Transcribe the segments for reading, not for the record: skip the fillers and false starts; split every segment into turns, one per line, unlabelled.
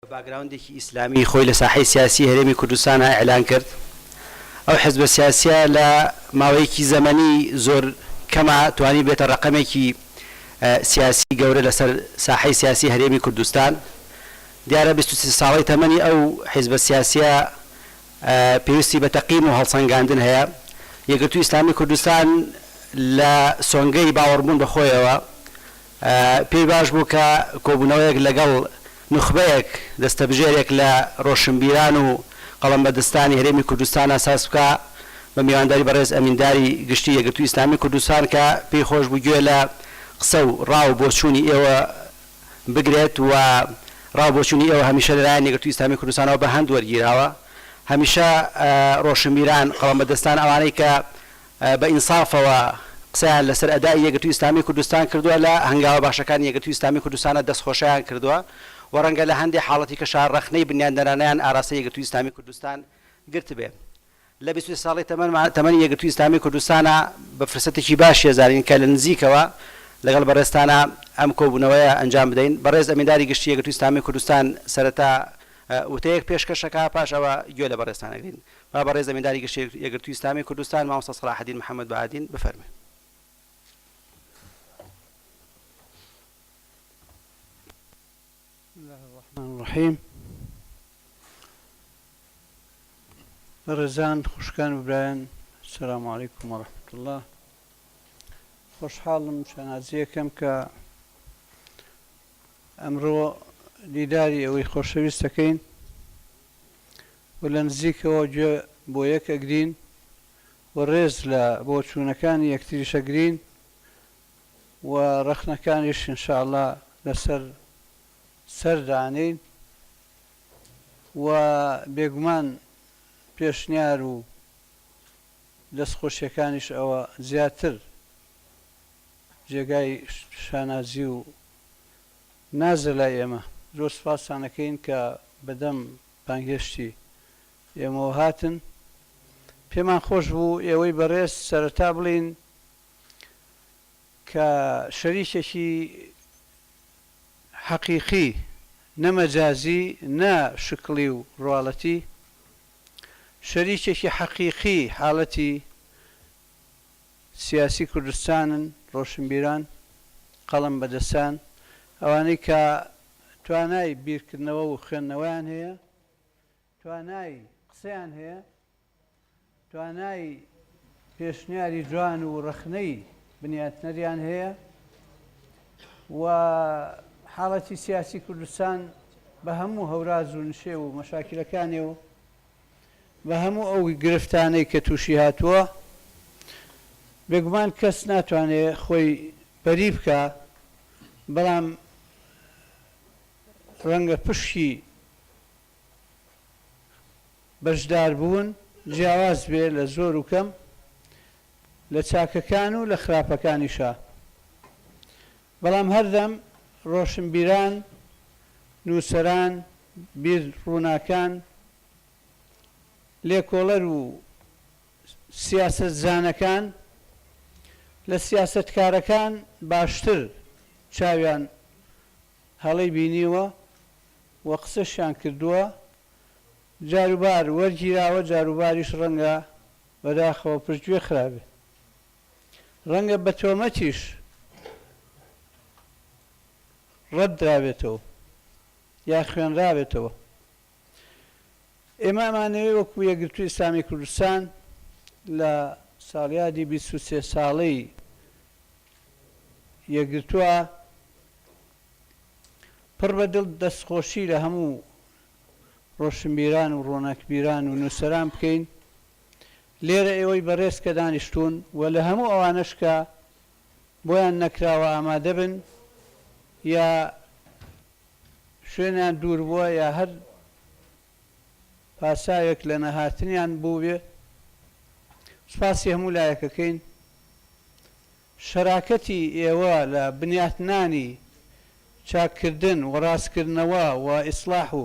بە باکگراوندێکی ئیسلامی خۆی لە ساحەی سیاسی هەرێمی کوردستانا ئیعلان کرد. ئەو حزبە سیاسیە لە ماوەیەکی زەمەنی زۆر کەما توانی بێتە ڕەقەمێکی سیاسی گەورە لەسەر ساحەی سیاسی هەرێمی کوردستان. دیارە 23 ساڵەی تەمەنی ئەو حیزبە سیاسیە پێویستی بە تەقیم و هەڵسەنگاندن هەیە. یەکگرتووی ئیسلامی کوردستان لە سۆنگەی باوەڕبوون بە خۆیەوە پێی باش بوو کە کۆبوونەوەیەک لەگەڵ نوخبەیەک، دەستەبژێرێک لە ڕۆشنبیران و قەڵەمبەدەستانی هەرێمی کوردستانا ساز بکا بە میوانداری بەڕێز ئەمینداری گشتی یەکگرتووی ئیسلامی کوردستان کە پێی خۆش بوو گوێ لە قسە و ڕا و بۆچوونی ئێوە بگرێت و ڕا و بۆچوونی ئێوە هەمیشە لەلایەن یەکگرتووی ئیسلامی کوردستانەوە بە هەند وەرگیراوە. هەمیشە ڕۆشنبیران، قەڵەمبەدەستان ئەوانەی کە بە ئینسافەوە قسەیان لەسەر ئەدائی یەکگرتووی ئیسلامی کوردستان کردووە، لە هەنگاوە باشەکانی یەکگرتووی ئیسلامی کوردستانە دەستخۆشیان کردووە و ڕەنگە لە هەندێ حاڵەتی کەشا ڕەخنەی بنیادنەرانەیان ئاراستەی یەکگرتووی ئیسلامی کوردستان گرتبێ. لە 23 ساڵەی تەمەنما تەمەنی یەکگرتووی ئیسلامی کوردستانا بە فرسەتێکی باشی ئەزانین کە لە نزیکەوە لەگەڵ بەڕێزتانا ئەم کۆبوونەوەیە ئەنجام بدەین. بەڕێز ئەمینداری گشتی یەکگرتووی ئیسلامی کوردستان سەرەتا وتەیەک پێشکەش ئەکا پاش ئەوە گوێ لە بەڕێزتان ئەگرین. با بەڕێز ئەمینداری گشتی یەکگرتووی ئیسلامی کوردستان مامۆستا سەڵاحەدین محەمەد بەهادین بفەرموێ.
بسم اللە الرحمن الرحیم بەڕێزان خوشکان و برایان السلام علیکم و رحمة اللە خۆشحاڵم شانازیەکەم کە ئەمڕۆ دیداری ئەوەی خۆشەویست دەکەین و لە نزیکەوە گوێ بۆ یەک ئەگرین و ڕێز لە بۆچوونەکانی یەکتریش ئەگرین و ڕەخنەکانیش ان شاء اللە لەسەر سەر دانێین و بێگومان پێشنیار و دەستخۆشیەکانیش ئەوە زیاتر جێگای شانازی و نازە لای ئێمە. زۆر سوپاستان ئەکەین کە بەدەم بانگهێشتی ئێمەوە هاتن. پێمان خۆش بوو ئێوەی بەڕێز سەرەتا بڵێین کە شەریکێکی حەقیقی نە مەجازی نە شکڵی و ڕواڵەتی، شەریکێکی حەقیقی حاڵەتی سیاسی کوردستانن، ڕۆشنبیران، قەڵەم بەدەستان، ئەوانەی کە توانای بیرکردنەوە و خوێندنەوەیان هەیە، توانای قسەیان هەیە، توانای پێشنیاری جوان و ڕەخنەی بنیاتنەریان هەیە و حاڵەتی سیاسی کوردستان بە هەموو هەوراز و نشێو و مەشاکیلەکانی و بە هەموو ئەو گرفتانەی کە تووشی هاتووە، بێگومان کەس ناتوانێ خۆی بەری بکا، بەڵام ڕەنگە پشکی بەشداربوون جیاواز بێ لە زۆر و کەم، لە چاکەکان و لە خراپەکانیشا. بەڵام هەردەم ڕۆشنبیران، نووسەران، بیر ڕووناکان، لێکۆڵەر و سیاسەتزانەکان لە سیاسەتکارەکان باشتر چاویان هەڵەی بینیوە و قسەشیان کردووە، جاروبار وەرگیراوە، جاروباریش ڕەنگە بەداخەوە پشتگوێ خرابێ. ڕەنگە بە تۆمەتیش ڕەت درابێتەوە یا خوێنرابێتەوە. ئێمە ئەمانەوێ وەکوو یەکگرتووی ئیسلامی کوردستان لە ساڵیادی 23 ساڵەی یەکگرتووە پڕ بە دڵ دەستخۆشی لە هەموو ڕۆشنبیران و ڕۆناکبیران و نووسەران بکەین لێرە ئێوەی بەڕێز کە دانیشتوون و لە هەموو ئەوانەش کە بۆیان نەکراوە ئامادە بن یا شوێنیان دوور بووە یا هەر پاساوێک لە نەهاتنیان بووبێ سوپاسی هەموو لایەکەکەین. شەراکەتی ئێوە لە بنیاتنانی چاککردن و ڕاستکردنەوە و ئیسڵاح و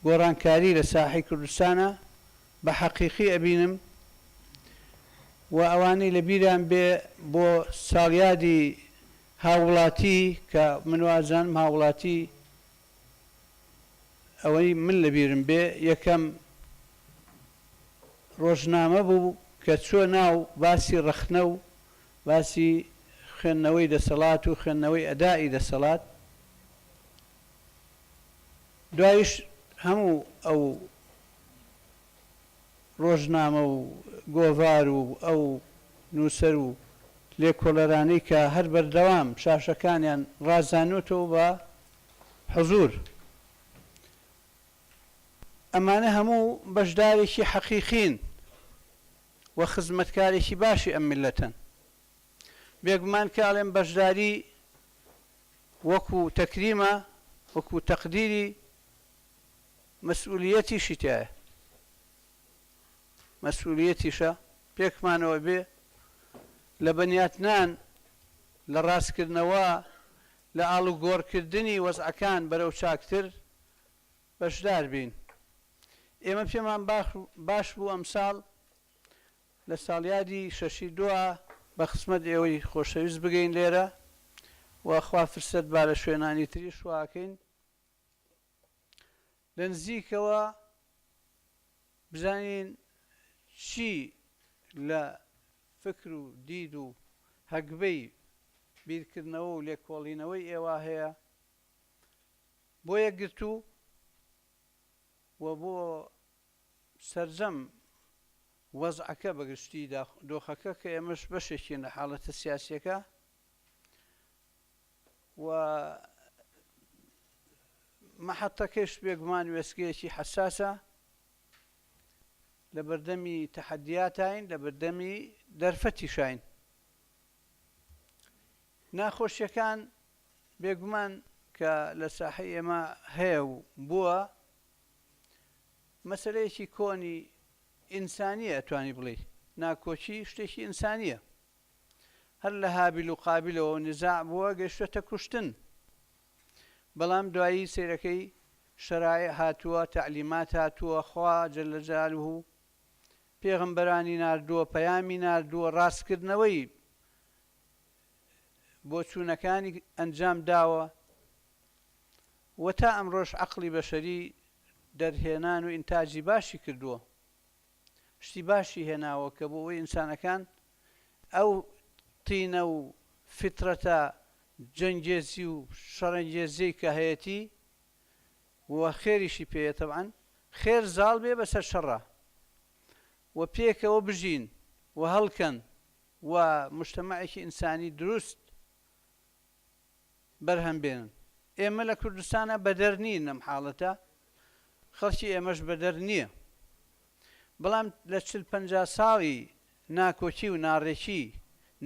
گۆڕانکاری لە ساحەی کوردستانا بە حەقیقی ئەبینم و ئەوانەی لە بیریان بێ بۆ ساڵیادی هاووڵاتی کە من وازانم هاووڵاتی. ئەوەی من لە بیرم بێ یەکەم ڕۆژنامە بوو کە چووە ناو باسی ڕەخنە و باسی خوێندنەوەی دەسەڵات و خوێندنەوەی ئەدائی دەسەڵات، دوایش هەموو ئەو ڕۆژنامە و گۆڤار و ئەو نووسەر و لێکۆڵەرانەی کە هەر بەردەوام شاشەکانیان ڕازانووەتەوە بە حزوور، ئەمانە هەموو بەشدارێکی حەقیقین و خزمەتکارێکی باشی ئەم میللەتەن. بێگومان کە ئەڵێم بەشداری وەکو تەکریمە، وەکو تەقدیری مەسئولیەتیشی تیایە. مەسئولیەتیشە پێکمانەوە بێ لە بنیاتنان، لە ڕاستکردنەوە، لە ئاڵوگۆڕکردنی وەزعەکان بەرەو چاکتر بەشدار بین. ئێمە پێمان باش بوو ئەمساڵ لە ساڵیادی شەشی دوا بە خزمەت ئێوەی خۆشەویست بگەین لێرە و خوا فرسەت با لە شوێنانی تریش واکەین لە نزیکەوە بزانین چی لە فکر و دید و هەگبەی بیرکردنەوە و لێکۆڵینەوەی ئێوە هەیە بۆ یەکگرتوو و بۆ سەرجەم وەزعەکە بە گشتی دۆخەکە کە ئێمەش بەشێکین لە حاڵەتە سیاسیەکە و مەحەتەکەش بێگومان وێستگەیەکی حەساسە لە بەردەمی تەحەدیاتاین لە بەردەمی دەرفەتیشاین. ناخۆشیەکان بێگومان کە لە ساحەی ئێمە هەیە و بووە، مەسەلەیەکی کۆنی ئینسانییە ئەتوانی بڵێی ناکۆکی شتێکی ئینسانییە. هەر لە هابیل و قابیلەوە نیزاع بووە گەیشتۆتە کوشتن. بەڵام دوایی سەیرەکەی شەرایع هاتووە، تەعلیمات هاتووە، خوا جل جلالە پێغەمبەرانی ناردووە، پەیامی ناردووە، ڕاستکردنەوەی بۆچوونەکانی ئەنجام داوە و تا ئەمڕۆش عەقڵی بەشەری دەرهێنان و ئینتاجی باشی کردووە، شتی باشی هێناوە کە بۆ ئەوەی ئینسانەکان ئەو تینە و فیترەتە جەنگێزی و شەڕەنگێزیەی کە هەیەتی و خێریشی پێیە تەبعەن خێر زاڵ بێ بەسەر شەڕا و پێکەوە بژین و هەڵکەن و موجتەمەعێکی ئینسانی دروست بەرهەم بێنن. ئێمە لە کوردستانا بەدەر نین لەم حاڵەتە، خەڵکی ئێمەش بەدەر نییە. بەڵام لە چل 50 ساڵی ناکۆکی و ناڕێکی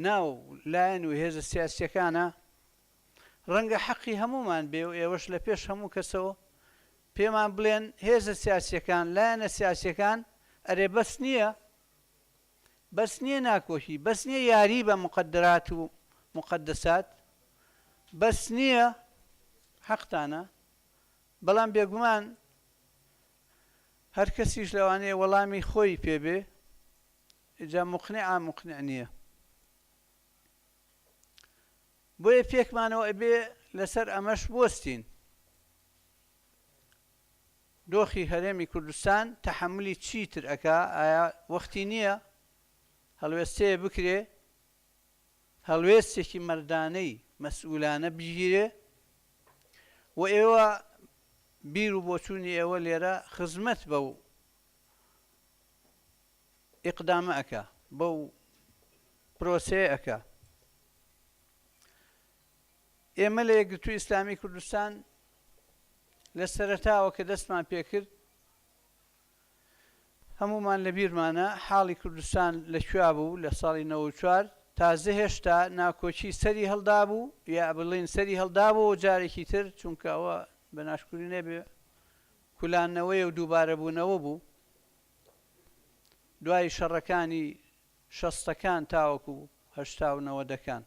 ناو لایەن و هێزە سیاسییەکانا ڕەنگە حەقی هەموومان بێ و ئێوەش لە پێش هەموو کەسەوە پێمان بڵێن هێزە سیاسییەکان، لایەنە سیاسییەکان ئەرێ بەس نییە بەس نییە ناکۆکی، بەس نییە یاری بە موقەدەرات و موقەدەسات، بەس نییە حەقتانە، بەڵام بێگومان هەر کەسیش لەوانەیە وەڵامی خۆی پێ بێ، ئیجا موقنیعە موقنیع نییە. بۆیە پێکمانەوە ئەبێ لەسەر ئەمەش بوەستین. دۆخی هەرێمی کوردستان تەحەمولی چی تر ئەکا؟ ئایا وەختی نییە هەڵوێستەیە بکرێ؟ هەڵوێستێکی مەردانەی مەسئولانە بگیرێ و ئێوە بیر و بۆچوونی ئێوە لێرە خزمەت بەو ئیقدامە ئەکا، بەو پرۆسەیە ئەکا. ئێمە لە یەکگرتووی ئیسلامی کوردستان لە سەرەتاوە کە دەستمان پێکرد هەموومان لە بیرمانە حاڵی کوردستان لە کوێ بوو لە ساڵی 94 تازە هێشتا ناکۆکی سەری هەڵدابوو یا بڵین سەری هەڵدابوو جارێکی تر چونکە ئەوە بە ناشکوری نەبێ کولانەوەی و دووبارەبوونەوە بوو دوای شەڕەکانی شەستەکان تاوەکو هەشتا و نەوەدەکان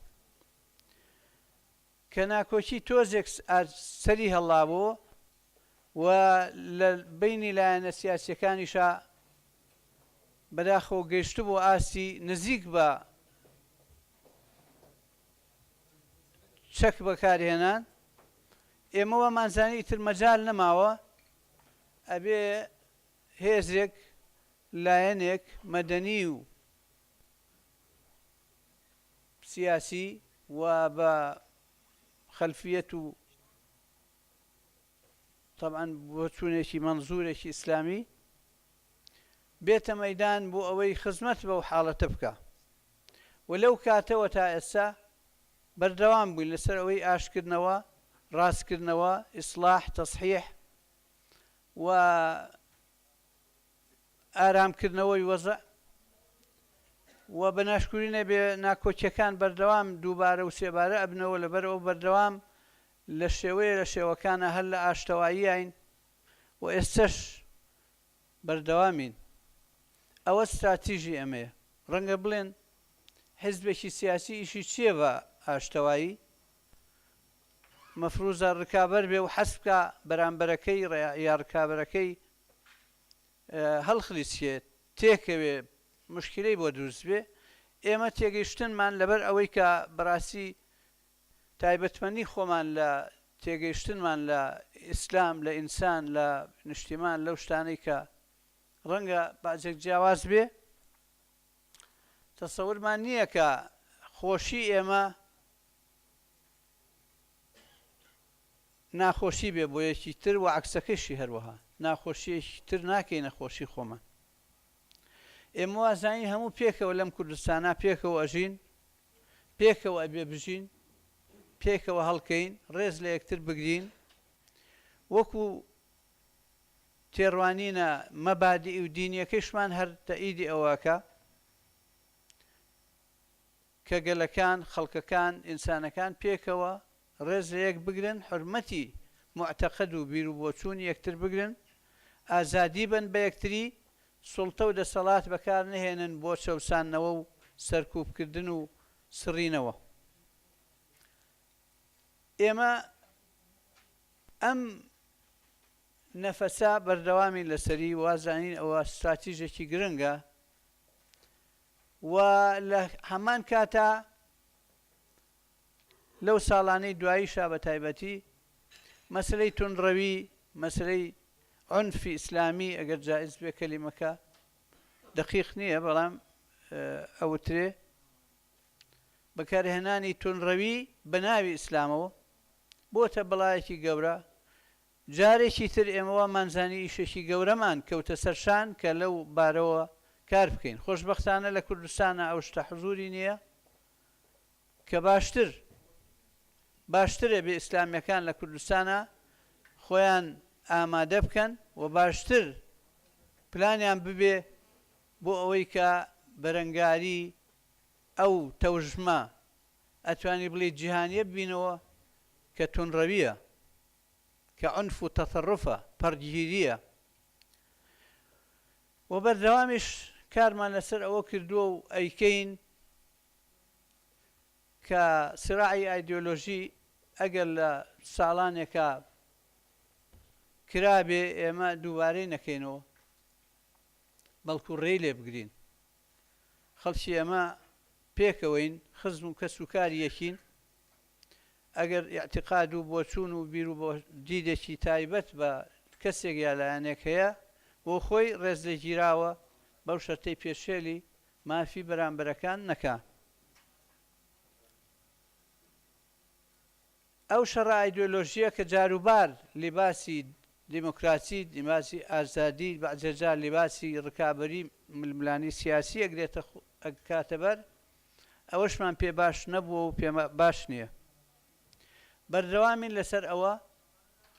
کە ناکۆکی تۆزێک سەری هەڵابوو و لە بەینی لایەنە سیاسیەکانیشا بەداخەوە گەیشتبوو ئاستی نزیک بە چەک بەکارهێنان، ئێمە وامانزانی ئیتر مەجال نەماوە. ئەبێ هێزێک، لایەنێک، مەدەنی و سیاسی و بە خەلفیەت و تەبعەن بۆچوونێکی مەنزوورێکی ئیسلامی بێتە مەیدان بۆ ئەوەی خزمەت بەو حاڵەتە بکا و لەو کاتەوە تا ئێستا بەردەوام بووین لەسەر ئەوەی ئاشتکردنەوە، ڕاستکردنەوە، ئیسڵاح، تەسحیح، و ئارامکردنەوەی وەزع و بە ناشکوری نەبێ ناکۆکیەکان بەردەوام دووبارە و سێبارە ئەبنەوە لەبەر ئەوە بەردەوام لە شێوەیە لە شێوەکانە هەر لە ئاشتەواییاین و ئێستەش بەردەوامین ئەوە ستراتیژی ئێمەیە ڕەنگە بڵێن حیزبێکی سیاسی ئیشی چییە بە ئاشتەوایی مەفروزە ڕکابەر بێ و حەز بکا بەرامبەرەکەی یا ڕکابەرەکەی هەڵخلیسکێ، تێکەوێ، موشکیلەی بۆ دروست بێ، ئێمە تێگەیشتنمان لەبەر ئەوەی کە بەڕاستی تایبەتمەندی خۆمان لە تێگەیشتنمان لە ئیسلام، لە ئینسان، لە نیشتیمان، لەو شتانەی کە ڕەنگە بەعزێک جیاواز بێ، تەسەورمان نییە کە خۆشی ئێمە ناخۆشی بێ بۆ یەکی تر وە عەکسەکەیشی هەروەها ناخۆشیەکی تر ناکەینە خۆشی خۆمان ئێمە وازانین هەموو پێکەوە لەم کوردستانا پێکەوە ئەژین پێکەوە ئەبێ بژین پێکەوە هەڵکەین ڕێز لە یەکتر بگرین وەکو تێڕوانینە مەبادئی و دینیەکەیشمان هەر تەئیدی ئەوەکە کە گەلەکان، خەڵکەکان، ئینسانەکان پێکەوە ڕێز لە یەک بگرن، حورمەتی موعتەقەد و بیروبۆچوونی یەکتر بگرن، ئازادی بەن بە یەکتری، سوڵتە و دەسەڵات بەکار نەهێنن بۆ چەوساندنەوە و سەرکووبکردن و سڕینەوە. ئێمە ئەم نەفەسە بەردەوامین لەسەری، وازانین ئەوە ستراتیژێکی گرنگە و لە هەمان کاتا لەو ساڵانەی دواییشا بە تایبەتی مەسەلەی توندڕەوی، مەسەلەی عونفی ئیسلامی ئەگەر جائز بێ کەلیمەکە دەقیق نییە بەڵام ئەوترێ بەکارهێنانی توندڕەوی بە ناوی ئیسلامەوە بۆتە بەڵایەکی گەورە جارێکی تر ئێمە وامانزانی ئیشێکی گەورەمان کەوتە سەر شان کە لەو بارەوە کار بکەین. خۆشبەختانە لە کوردستانا ئەو شتە حزووری نییە کە باشتر باشتر ئەبێ ئیسلامییەکان لە کوردستانا خۆیان ئامادە بکەن و باشتر پلانیان ببێ بۆ ئەوەی کە بەرەنگاری ئەو تەوژمە ئەتوانی بڵێی جیهانییە ببینەوە کە توندڕەوییە. کە عونف و تەتەڕوفە، پەڕگیرییە و بەردەوامیش کارمان لەسەر ئەوە کردووە و ئەیکەین کە سراعی ئایدیۆلۆژی ئەگەر لە ساڵانێکا کرابێ ئێمە دووبارەی نەکەینەوە بەڵکو ڕێی لێ بگرین. خەڵکی ئێمە پێکەوەین، خزم و کەس و کاری یەکین، ئەگەر ئیعتیقاد و بۆچوون و بیر و دیدێکی تایبەت بە کەسێک یا لایەنێک هەیە، بۆ خۆی ڕێزلێگیراوە، بەو شەرتەی پێشێلی مافی بەرامبەرەکان نەکا. ئەو شەڕە ئایدیۆلۆژییە کە جاروبار لیباسی دیموکراسی، لیباسی ئازادی، بەعزێ جار لیباسی ڕکابەری ململانێی سیاسی ئەگرێتە ئەکاتە بەر، ئەوەشمان پێ باش نەبووە و پێ باش نییە. بەردەوامین لەسەر ئەوە،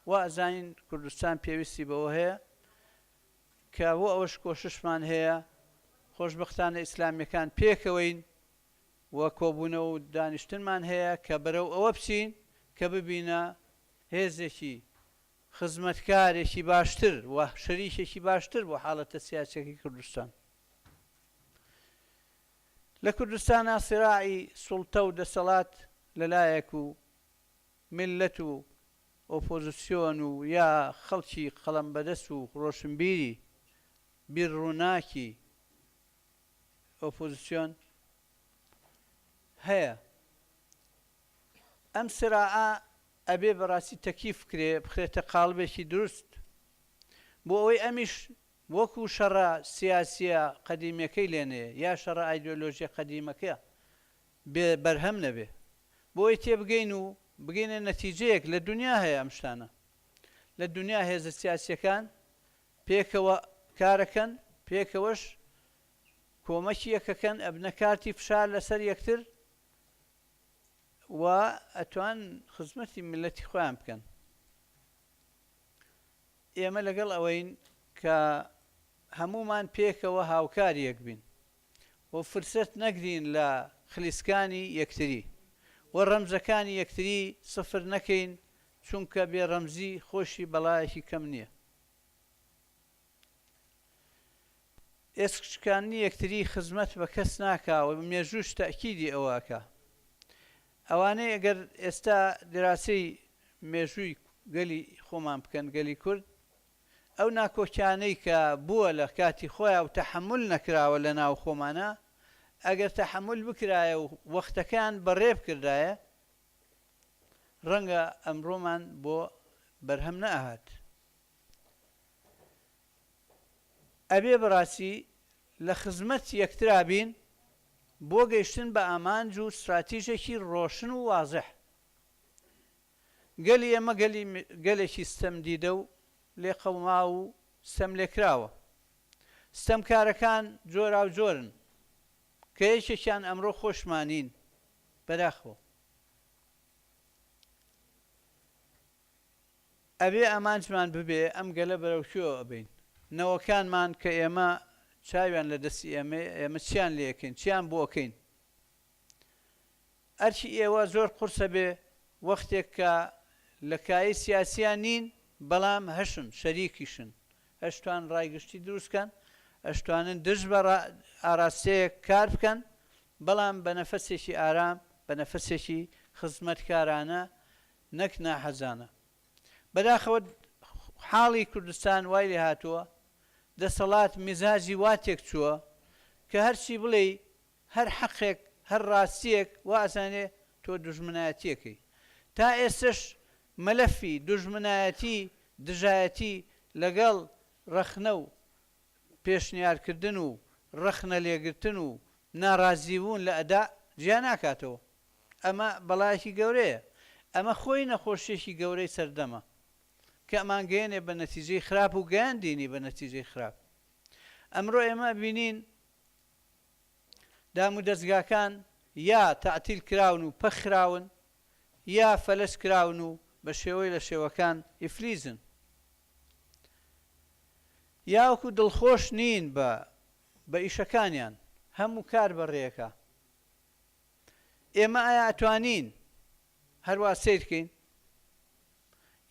وا ئەزانین کوردستان پێویستی بەوە هەیە کە بۆ ئەوەش کۆششمان هەیە، خۆشبەختانە ئیسلامییەکان پێکەوەین و کۆبوونەوە و دانیشتنمان هەیە کە بەرەو ئەوە بچین کە ببینە هێزێکی خزمەتکارێکی باشتر و شەریکێکی باشتر بۆ حاڵەتە سیاسییەکەی کوردستان. لە کوردستانا سیراعی سوڵتە و دەسەڵات لە لایەک و میللەت و ئۆپۆزسیۆن و یا خەڵکی قەڵەم بەدەست و ڕۆشنبیری بیر ڕووناکی ئۆپۆزسیۆن هەیە. ئەم سیراعە ئەبێ بەڕاستی تەکیف بکرێ بخرێتە قاڵبێکی دروست. بۆ ئەوەی ئەمیش وەکو شەڕە سیاسیە قەدیمیەکەی لێ نەیە یا شەڕە ئایدیۆلۆژیە قەدیمەکە بێ بەرهەم نەبێ. بۆ ئەوەی تێبگەین و بگەینە نەتیجەیەک لە دونیا هەیە ئەم شتانە. لە دونیا هێزە سیاسیەکان پێکەوە کارەکەن، پێکەوەش کۆمەکی یەکەکەن، ئەبنە کارتی فشار لەسەر یەکتر و ئەتوان خزمەتی میللەتی خۆیان بکەن. ئێمە لەگەڵ ئەوەین کە هەموومان پێکەوە هاوکار یەک بین و فرسەت نەگرین لە خلیسکانی یەکتری و ڕەمزەکانی یەکتری سفر نەکەین چونکە بێ ڕەمزی خۆشی بەڵایەکی کەم نیە. ئێسک شکاندنی یەکتری خزمەت بە کەس ناکا و مێژووش تەئکیدی ئەوە ئەکا. ئەوانەی گەر ئێستا دیراسەی مێژووی گەلی خۆمان بکەن، گەلی کورد، ئەو ناکۆکیانەی کە بووە لە کاتی خۆیا و تەحەمول نەکراوە لە ناو خۆمانا، ئەگەر تەحەمول بکرایە و وەختەکەیان بەڕێ بکردایە، ڕەنگە ئەمڕۆمان بۆ بەرهەم نەئەهات. ئەبێ بەڕاستی لە خزمەت یەکترا بین بۆ گەیشتن بە ئامانج و ستراتیژێکی ڕۆشن و وازح. گەلی ئێمە گەلی گەلێکی ستەمدیدە و لێقەوماو و ستەملێکراوە. ستەمکارەکان جۆراوجۆرن کە یەکێکیان ئەمڕۆ خۆشمانین بەداخەوە. ئەبێ ئامانجمان ببێ ئەم گەلە بەرەو کوێ ئەبەین؟ نەوەکانمان کە ئێمە چاویان لە دەستی ئێمەیە، ئێمە چیان لێ ئەکەین، چیان بۆ ئەکەین؟ ئەرکی ئێوە زۆر قورسە بێ وەختێک کە لە کایەی سیاسیا نین بەڵام هەشن، شەریکیشن، ئەشتوان ڕای گشتی دروست کەن، ئەشتوانن دژ بە ئاراستەیەک کار بکەن، بەڵام بە نەفەسێکی ئارام، بە نەفەسێکی خزمەتکارانە نەک ناحەزانە. بەداخەوە حاڵی کوردستان وای لێهاتووە، دەسەڵات میزاجی وا تێکچووە کە هەرچی بڵێی، هەر حەقێک، هەر ڕاستییەک وا ئەزانێ تۆ دوژمنایەتییەکەی. تا ئێستەش مەلەفی دوژمنایەتی، دژایەتی لەگەڵ ڕەخنە و پێشنیارکردن و ڕەخنە لێگرتن و ناڕازیبوون لە ئەداء جیا ناکاتەوە. ئەمە بەڵایەکی گەورەیە. ئەمە خۆی نەخۆشییەکی گەورەی سەردەمە کە ئەمانگەیەنێ بە نەتیجەی خراپ و گەیاندینی بە نەتیجەی خراپ. ئەمڕۆ ئێمە ئەبینین دامودەزگاکان یا تەعتیل کراون و پەک خراون یا فەلەج کراون و بە شێوەی لە شێوەکان ئیفلیجن. یاوەکو دڵخۆش نین بە بە ئیشەکانیان. هەموو کار بەڕێکە. ئێمە ئایا ئەتوانین هەروا سەیر کەین؟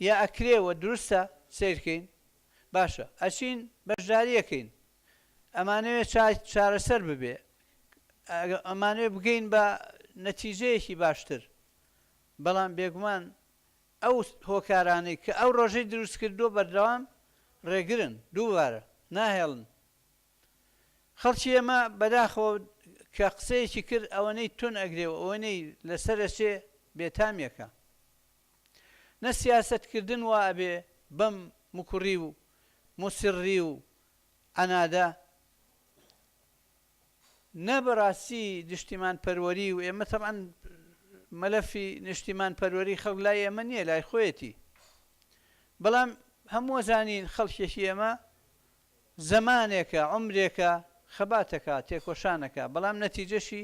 یا ئەکرێ و دروستە سەیر کەین؟ باشە ئەچین بەشداری ئەکەین ئەمانەوێ چارەسەر ببێ ئەمانەوێ بگەین بە نەتیجەیەکی باشتر بەڵام بێگومان ئەو هۆکارانەی کە ئەو ڕۆژەی دروست کردووە بەردەوام ڕێگرن دووبارە ناهێڵن خەڵکی ئێمە بەداخەوە کە قسەیەکی کرد ئەوەنەی تون ئەگرێ و ئەوەنەی لەسەر ئەچێ بێتامیەکە. نە سیاسەت کردن وا ئەبێ بەم مکوڕی و موسڕی و عەنادە، نە بەڕاستی نیشتیمان پەروەری و ئێمە تەبعەن مەلەفی نیشتیمان پەروەری خەڵک لای ئێمە نییە لای خۆیەتی بەڵام هەموو ئەزانین خەڵکێکی ئێمە زەمانێکە، عومرێکە خەبات ئەکا، تێکۆشان ئەکا، بەڵام نەتیجەشی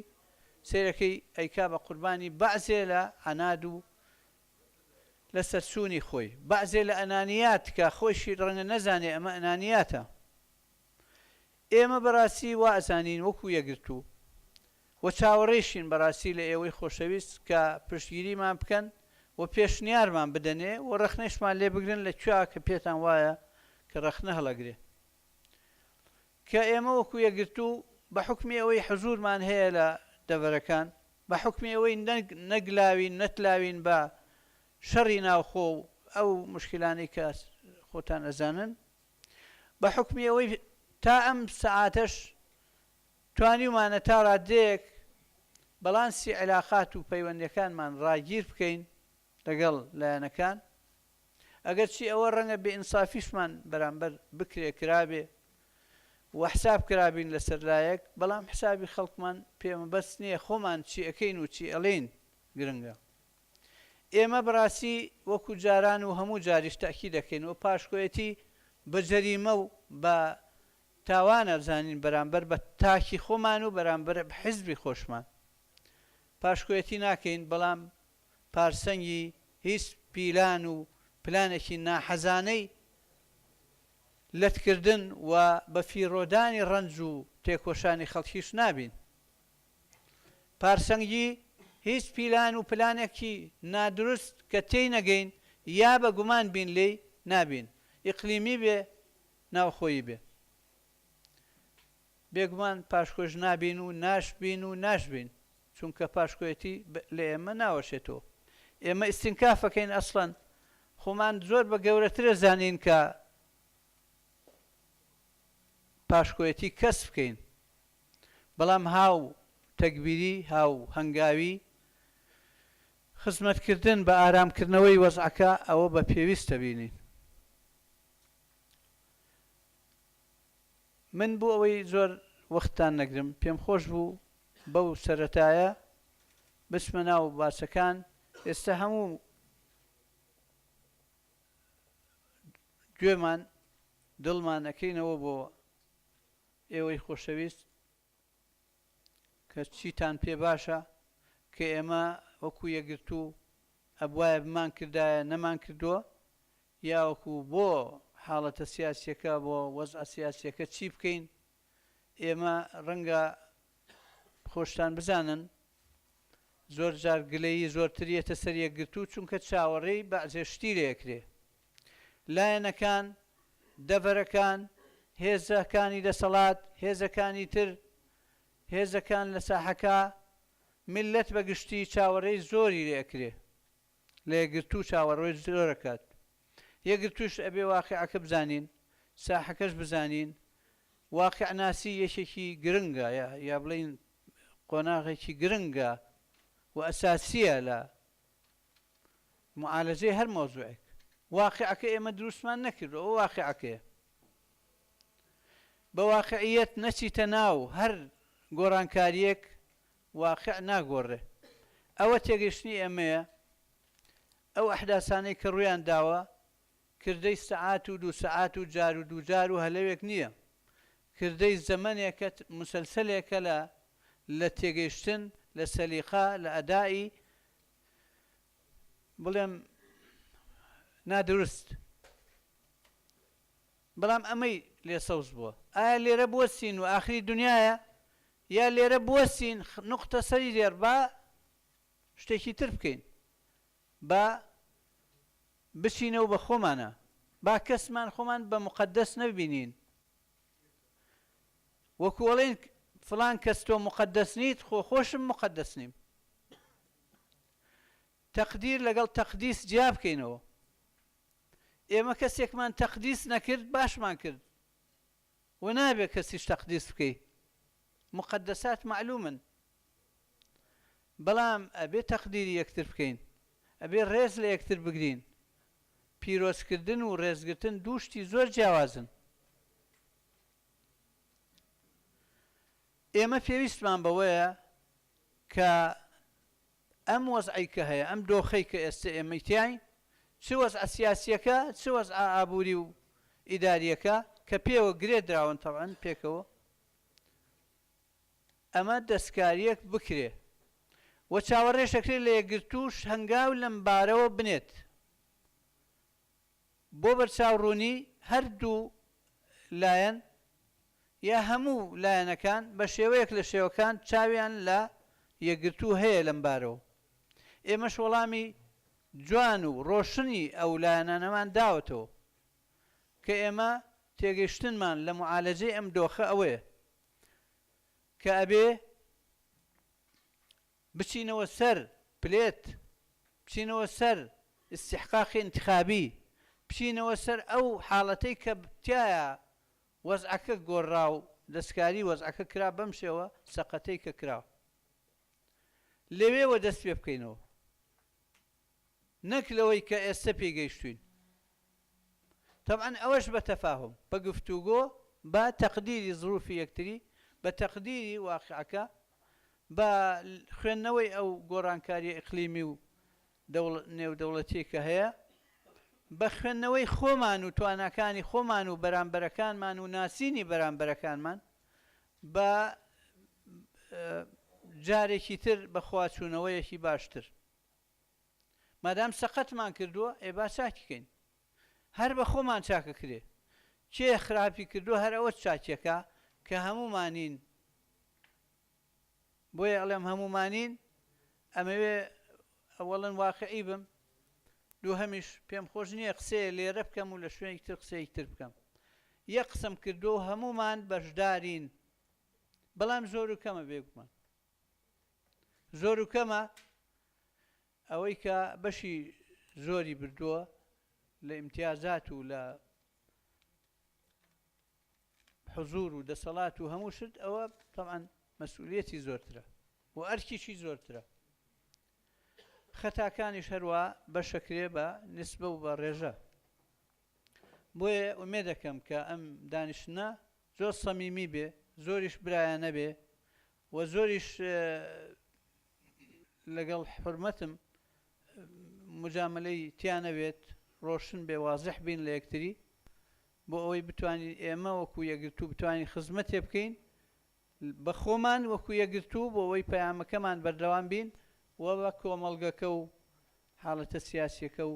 سەیرەکەی ئەیکا بە قوربانی بەعزێ لە عەناد و لە سەرچوونی خۆی، بەعزێ لە ئەنانیات کە خۆیشی ڕەنگە نەزانێ ئەمە ئەنانیاتە. ئێمە بەڕاستی وا ئەزانین وەکوو یەکگرتوو و چاوەڕێیشین بەڕاستی لە ئێوەی خۆشەویست کە پشتگیریمان بکەن و پێشنیارمان بدەنێ و ڕەخنەیشمان لێ بگرن لە کوێ کە پێتان وایە کە ڕەخنە هەڵەگرێ کە ئێمە وەکو یەکگرتوو بە حوکمی ئەوەی حزوورمان هەیە لە دەڤەرەکان بە حوکمی ئەوەی نەگلاوین نەتلاوین بە شەڕی ناوخۆ و ئەو موشکیلانەی کە خۆتان ئەزانن بە حوکمی ئەوەی تا ئەم سەعاتەش توانیومانە تا ڕاددەیەک بەڵانسی عیلاقات و پەیوەندیەکانمان ڕاگیر بکەین لەگەڵ لایەنەکان. ئەگەرچی ئەوە ڕەنگە بێ ئینسافیشمان بەرامبەر بکرێ کرابێ و حساب کرابین لەسەر لایەک، بەڵام حسابی خەڵکمان پێ مەبەست نییە، خۆمان چی ئەکەین و چی ئەڵێین گرنگە. ئێمە بەڕاستی وەکو جاران و هەموو جاریش تەئکید ئەکەین و پاشکۆیەتی بە جەریمە و بە تاوان ئەزانین بەرامبەر بە تاکی خۆمان و بەرامبەر بە حیزبی خۆشمان. پاشکۆیەتی ناکەین، بەڵام پارسەنگی هیچ پیلان و پلانێکی ناحەزانەی لەتکردن و بە فیڕۆدانی ڕەنج و تێکۆشانی خەڵکیش نابین. پارسەنگی هیچ پیلان و پلانێکی نادروست کە تێی نەگەین یا بە گومان بین لێی نابین، ئیقلیمی بێ ناوخۆیی بێ. بێگومان پاشکۆش نابین و ناشبین و ناشبین، چونکە پاشکۆیەتی لە ئێمە ناوەشێتەوە. ئێمە ئیستینکاف ئەکەین ئەسڵەن خۆمان زۆر بە گەورەتر ئەزانین کە پاشکۆیەتی کەس بکەین، بەڵام هاو تەگبیری، هاو هەنگاوی، خزمەتکردن بە ئارامکردنەوەی وەزعەکە ئەوە بە پێویست ئەبینین. من بۆ ئەوەی زۆر وەختتان نەگرم پێم خۆش بوو بەو سەرەتایە بچمە ناو باسەکان، ئێستا هەموو گوێمان دڵمان ئەکەینەوە بۆ ئێوەی خۆشەویست کە چیتان پێ باشە کە ئێمە وەکو یەکگرتوو ئەبوایە بمانکردایە نەمانکردووە یا وەکو بۆ حاڵەتە سیاسیەکە بۆ وەزعە سیاسیەکە چی بکەین ئێمە ڕەنگە خۆشتان بزانن زۆر جار گلەیی زۆرتر یەتە سەر یەکگرتوو چونکە چاوەڕێی بەعزێ شتی لێ ئەکرێ لایەنەکان دەڤەرەکان هێزەکانی دەسەڵات هێزەکانی تر هێزەکان لە ساحەکە میللەت بە گشتی چاوەڕێی زۆری لێ ئەکرێ لە یەکگرتوو چاوەڕوێ زۆر ئەکات. یەکگرتووش ئەبێ واقیعەکە بزانین، ساحەکەش بزانین. واقیعناسی یەکێکی گرنگە یا بڵێین قۆناغێکی گرنگە و ئەساسییە لە موعالەجەی هەر مەوزوعێک. واقیعەکە ئێمە دروستمان نەکردووە، ئەوە واقیعەکەیە. بە واقیعیەت نەچیتە ناو هەر گۆڕانکارییەک واقع ناگۆڕێ. ئەوە تێگەیشتنی ئێمەیە. ئەو ئەحداسانەی کە ڕوویان داوە، کردەی سەعات و دوو سەعات و جار و دووجار و هەلەوێک نییە. کردەی زەمەنێکە، موسەلسەلێکە لە لە تێگەیشتن، لە سەلیقە، لە ئەدائی بڵێم نادروست. بەڵام ئەمەی لێ سەوز بووە. ئایا لێرە بوەستین و ئاخری دونیایە؟ یا لێرە بوەستین نوقتە سەری دێڕ با شتێکی تر بکەین با بچینەوە بە خۆمانا با کەسمان خۆمان بە موقەدەس نەبینین وەکو ئەڵێن فڵان کەس تۆ موقەدەس نیت خۆ خۆشم موقەدەس نیم تەقدیر لەگەڵ تەقدیس جیا بکەینەوە ئێمە کەسێکمان تەقدیس نەکرد باشمان کرد و نابێ کەسیش تەقدیس بکەی موقەدەسات مەعلومن بەڵام ئەبێ تەقدیری یەکتر بکەین ئەبێ ڕێز لە یەکتر بگرین پیرۆزکردن و ڕێزگرتن دوو شتی زۆر جیاوازن ئێمە پێویستمان بەوەیە کە ئەم وەزعەی کە هەیە، ئەم دۆخەی کە ئێستە ئێمەی تیاین، چ وەزعە سیاسییەکە، چ وەزعە ئابووری و ئیدارییەکە کە پێوە گرێ دراون تەبعەن پێکەوە، ئەمە دەستکارییەک بکرێ و چاوەڕێش دەکرێ لە یەکگرتووش هەنگاو لەم بارەوە بنێت. بۆ بەرچاوڕوونی هەردوو لایەن یا هەموو لایەنەکان بە شێوەیەک لە شێوەکان چاویان لە یەکگرتوو هەیە لەم بارەوە. ئێمەش وەڵامی جوان و ڕۆشنی ئەو لایەنانەمان داوەتەوە کە ئێمە تێگەیشتنمان لە موعالەجەی ئەم دۆخە ئەوەیە کە ئەبێ بچینەوە سەر پلێت، بچینەوە سەر ئیستیحقاقی ئینتخابی، بچینەوە سەر ئەو حاڵەتەی کە تیایا وەزعەکە گۆڕا و دەستکاری وەزعەکە کرا بەم شێوە سەقەتەی کە کرا. لەوێوە دەست پێ بکەینەوە. نەک لەوەی کە ئێستە پێی گەیشتووین. تەبعەن ئەوەش بە تەفاهوم، بە گفتوگۆ، بە تەقدیری زروفی یەکتری، بە تەقدیری واقیعەکە، بە خوێندنەوەی ئەو گۆڕانکارییە ئیقلیمی و نێودەوڵەتیەی کە هەیە، بە خوێندنەوەی خۆمان و تواناکانی خۆمان و بەرامبەرەکانمان و ناسینی بەرامبەرەکانمان، بە جارێکی تر بە خواچوونەوەیەکی باشتر. مادام سەقەتمان کردووە، ئێ با چاکی کەین. هەر بە خۆمان چاکەکرێ. کێ خراپی کردووە هەر ئەوە چاکیەکا کە هەموومانین. بۆیە ئەڵێم هەموومانین، ئەمەوێ ئەوەڵەن واقعی بم، دووهەمیش پێم خۆش نییە قسەیە لێرە بکەم و لە شوێنێکی تر قسەیەکی تر بکەم. یەک قسەم کردووە و هەموومان بەشدارین، بەڵام زۆر و کەمە بێگومان. زۆر و کەمە ئەوەی کە بەشی زۆری بردووە لە ئیمتیازات و لە حزوور و دەسەڵات و هەموو شت ئەوە تەبعەن مەسئولیەتی زۆرترە و ئەرکیشی زۆرترە. خەتاکانیش هەروا بەشەکرێ بە نیسبە و بە ڕێژە. بۆیە ئومێدەکەم کە ئەم دانیشتنە زۆر سەمیمی بێ، زۆریش برایانە بێ و زۆریش لەگەڵ حورمەتم موجامەلەی تیا نەبێت، ڕۆشن بێ، وازح بین لە یەکتری. بۆ ئەوەی بتوانین ئێمە وەکو یەکگرتوو بتوانین خزمەتێ بکەین بە خۆمان وەکو یەکگرتوو بۆ ئەوەی پەیامەکەمان بەردەوام بین و بە کۆمەڵگەکە و حاڵەتە سیاسیەکە و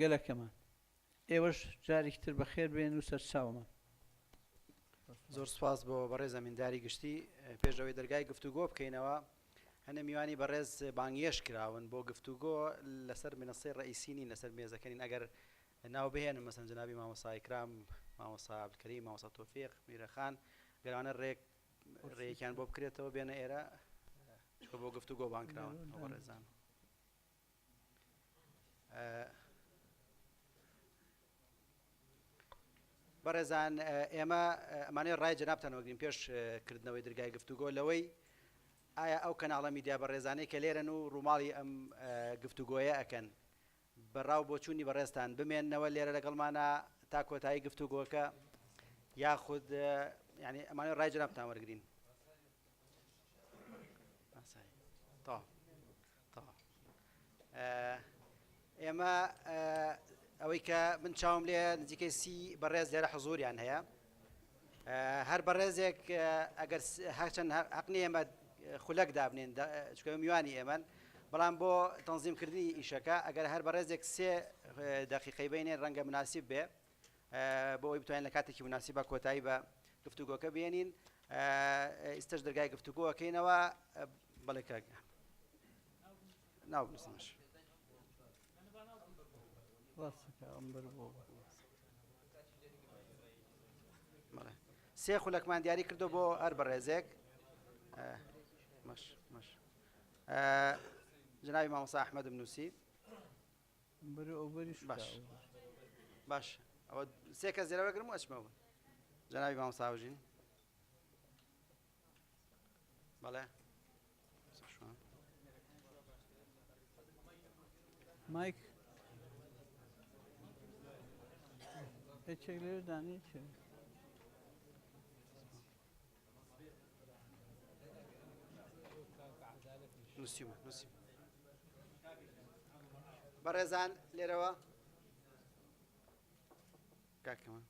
گەلەکەمان. ئێوەش جارێکی تر بەخێر بێن و سەرچاومان.
زۆر سوپاس بۆ بەڕێز ئەمینداری گشتی. پێش ئەوەی دەرگای گفتوگۆ بکەینەوە، هەنێ میوانی بەڕێز بانگێشت کراون بۆ گفتوگۆ لەسەر منەسەی ڕەئیسی نین، لەسەر مێزەکە نین. ئەگەر ناو بهێنم مەسەلەن جەنابی مامۆستا ئیکرام، مامۆستا عەبدولکەریم، مامۆستا تۆفیق، میرەخان، گەر ئەوانە ڕێک ڕێیەکیان بۆ بکرێتەوە بێنە ئێرە چونکە بۆ گفتوگۆ بانگ کراون ئەو بەڕێزان. بەڕێزان ئێمە ئەمانەوێت ڕای جەنابتان وەگرین پێش کردنەوەی درگای گفتوگۆ لەوەی ئایا ئەو کەناڵە میدیا بەڕێزانەی کە لێرەن و ڕووماڵی ئەم گفتوگۆیە ئەکەن بە ڕا و بۆچوونی بەڕێزتان بمێننەوە لێرە لەگەڵمانا تا کۆتایی گفتوگۆکە یاخود یعنی ئەمانەوێت ڕای جەنابتان وەرگین. ئێمە ئەوەی کە من چاوم لێ نزیکەی سی بەڕێز لێرە حزوریان هەیە هەر بەڕێزێک ئەگەر هەرچەند حەق نییە ئێمە خولەک دابنێن چونکە میوانی ئێمەن بەڵام بۆ تەنزیمکردنی ئیشەکە ئەگەر هەر بەڕێزێک سێ دەقیقەی بینێن ڕەنگە مناسب بێ بۆ ئەوەی بتوانین لە کاتێکی مناسبە کۆتایی بە گفتوگۆکە بێنین ئیستش دەرگای گفتوگۆەکەینەوە بەڵێ کاک ناو بنووسمش. سێ خولەکمان دیاری کردو بۆ هەر بەڕێزێک مەش مەش جنابی مامۆستا ئەحمەدم نووسی باش باش ئەوە سێ کەس لێرە وەگرم و ئەچمەوە جەنابی مامۆستا هاوژین بەڵێ
مایک یەکێک لەوێ دانێ
نووسیومە نووسیم بەڕێزان لێرەوە کاکەمە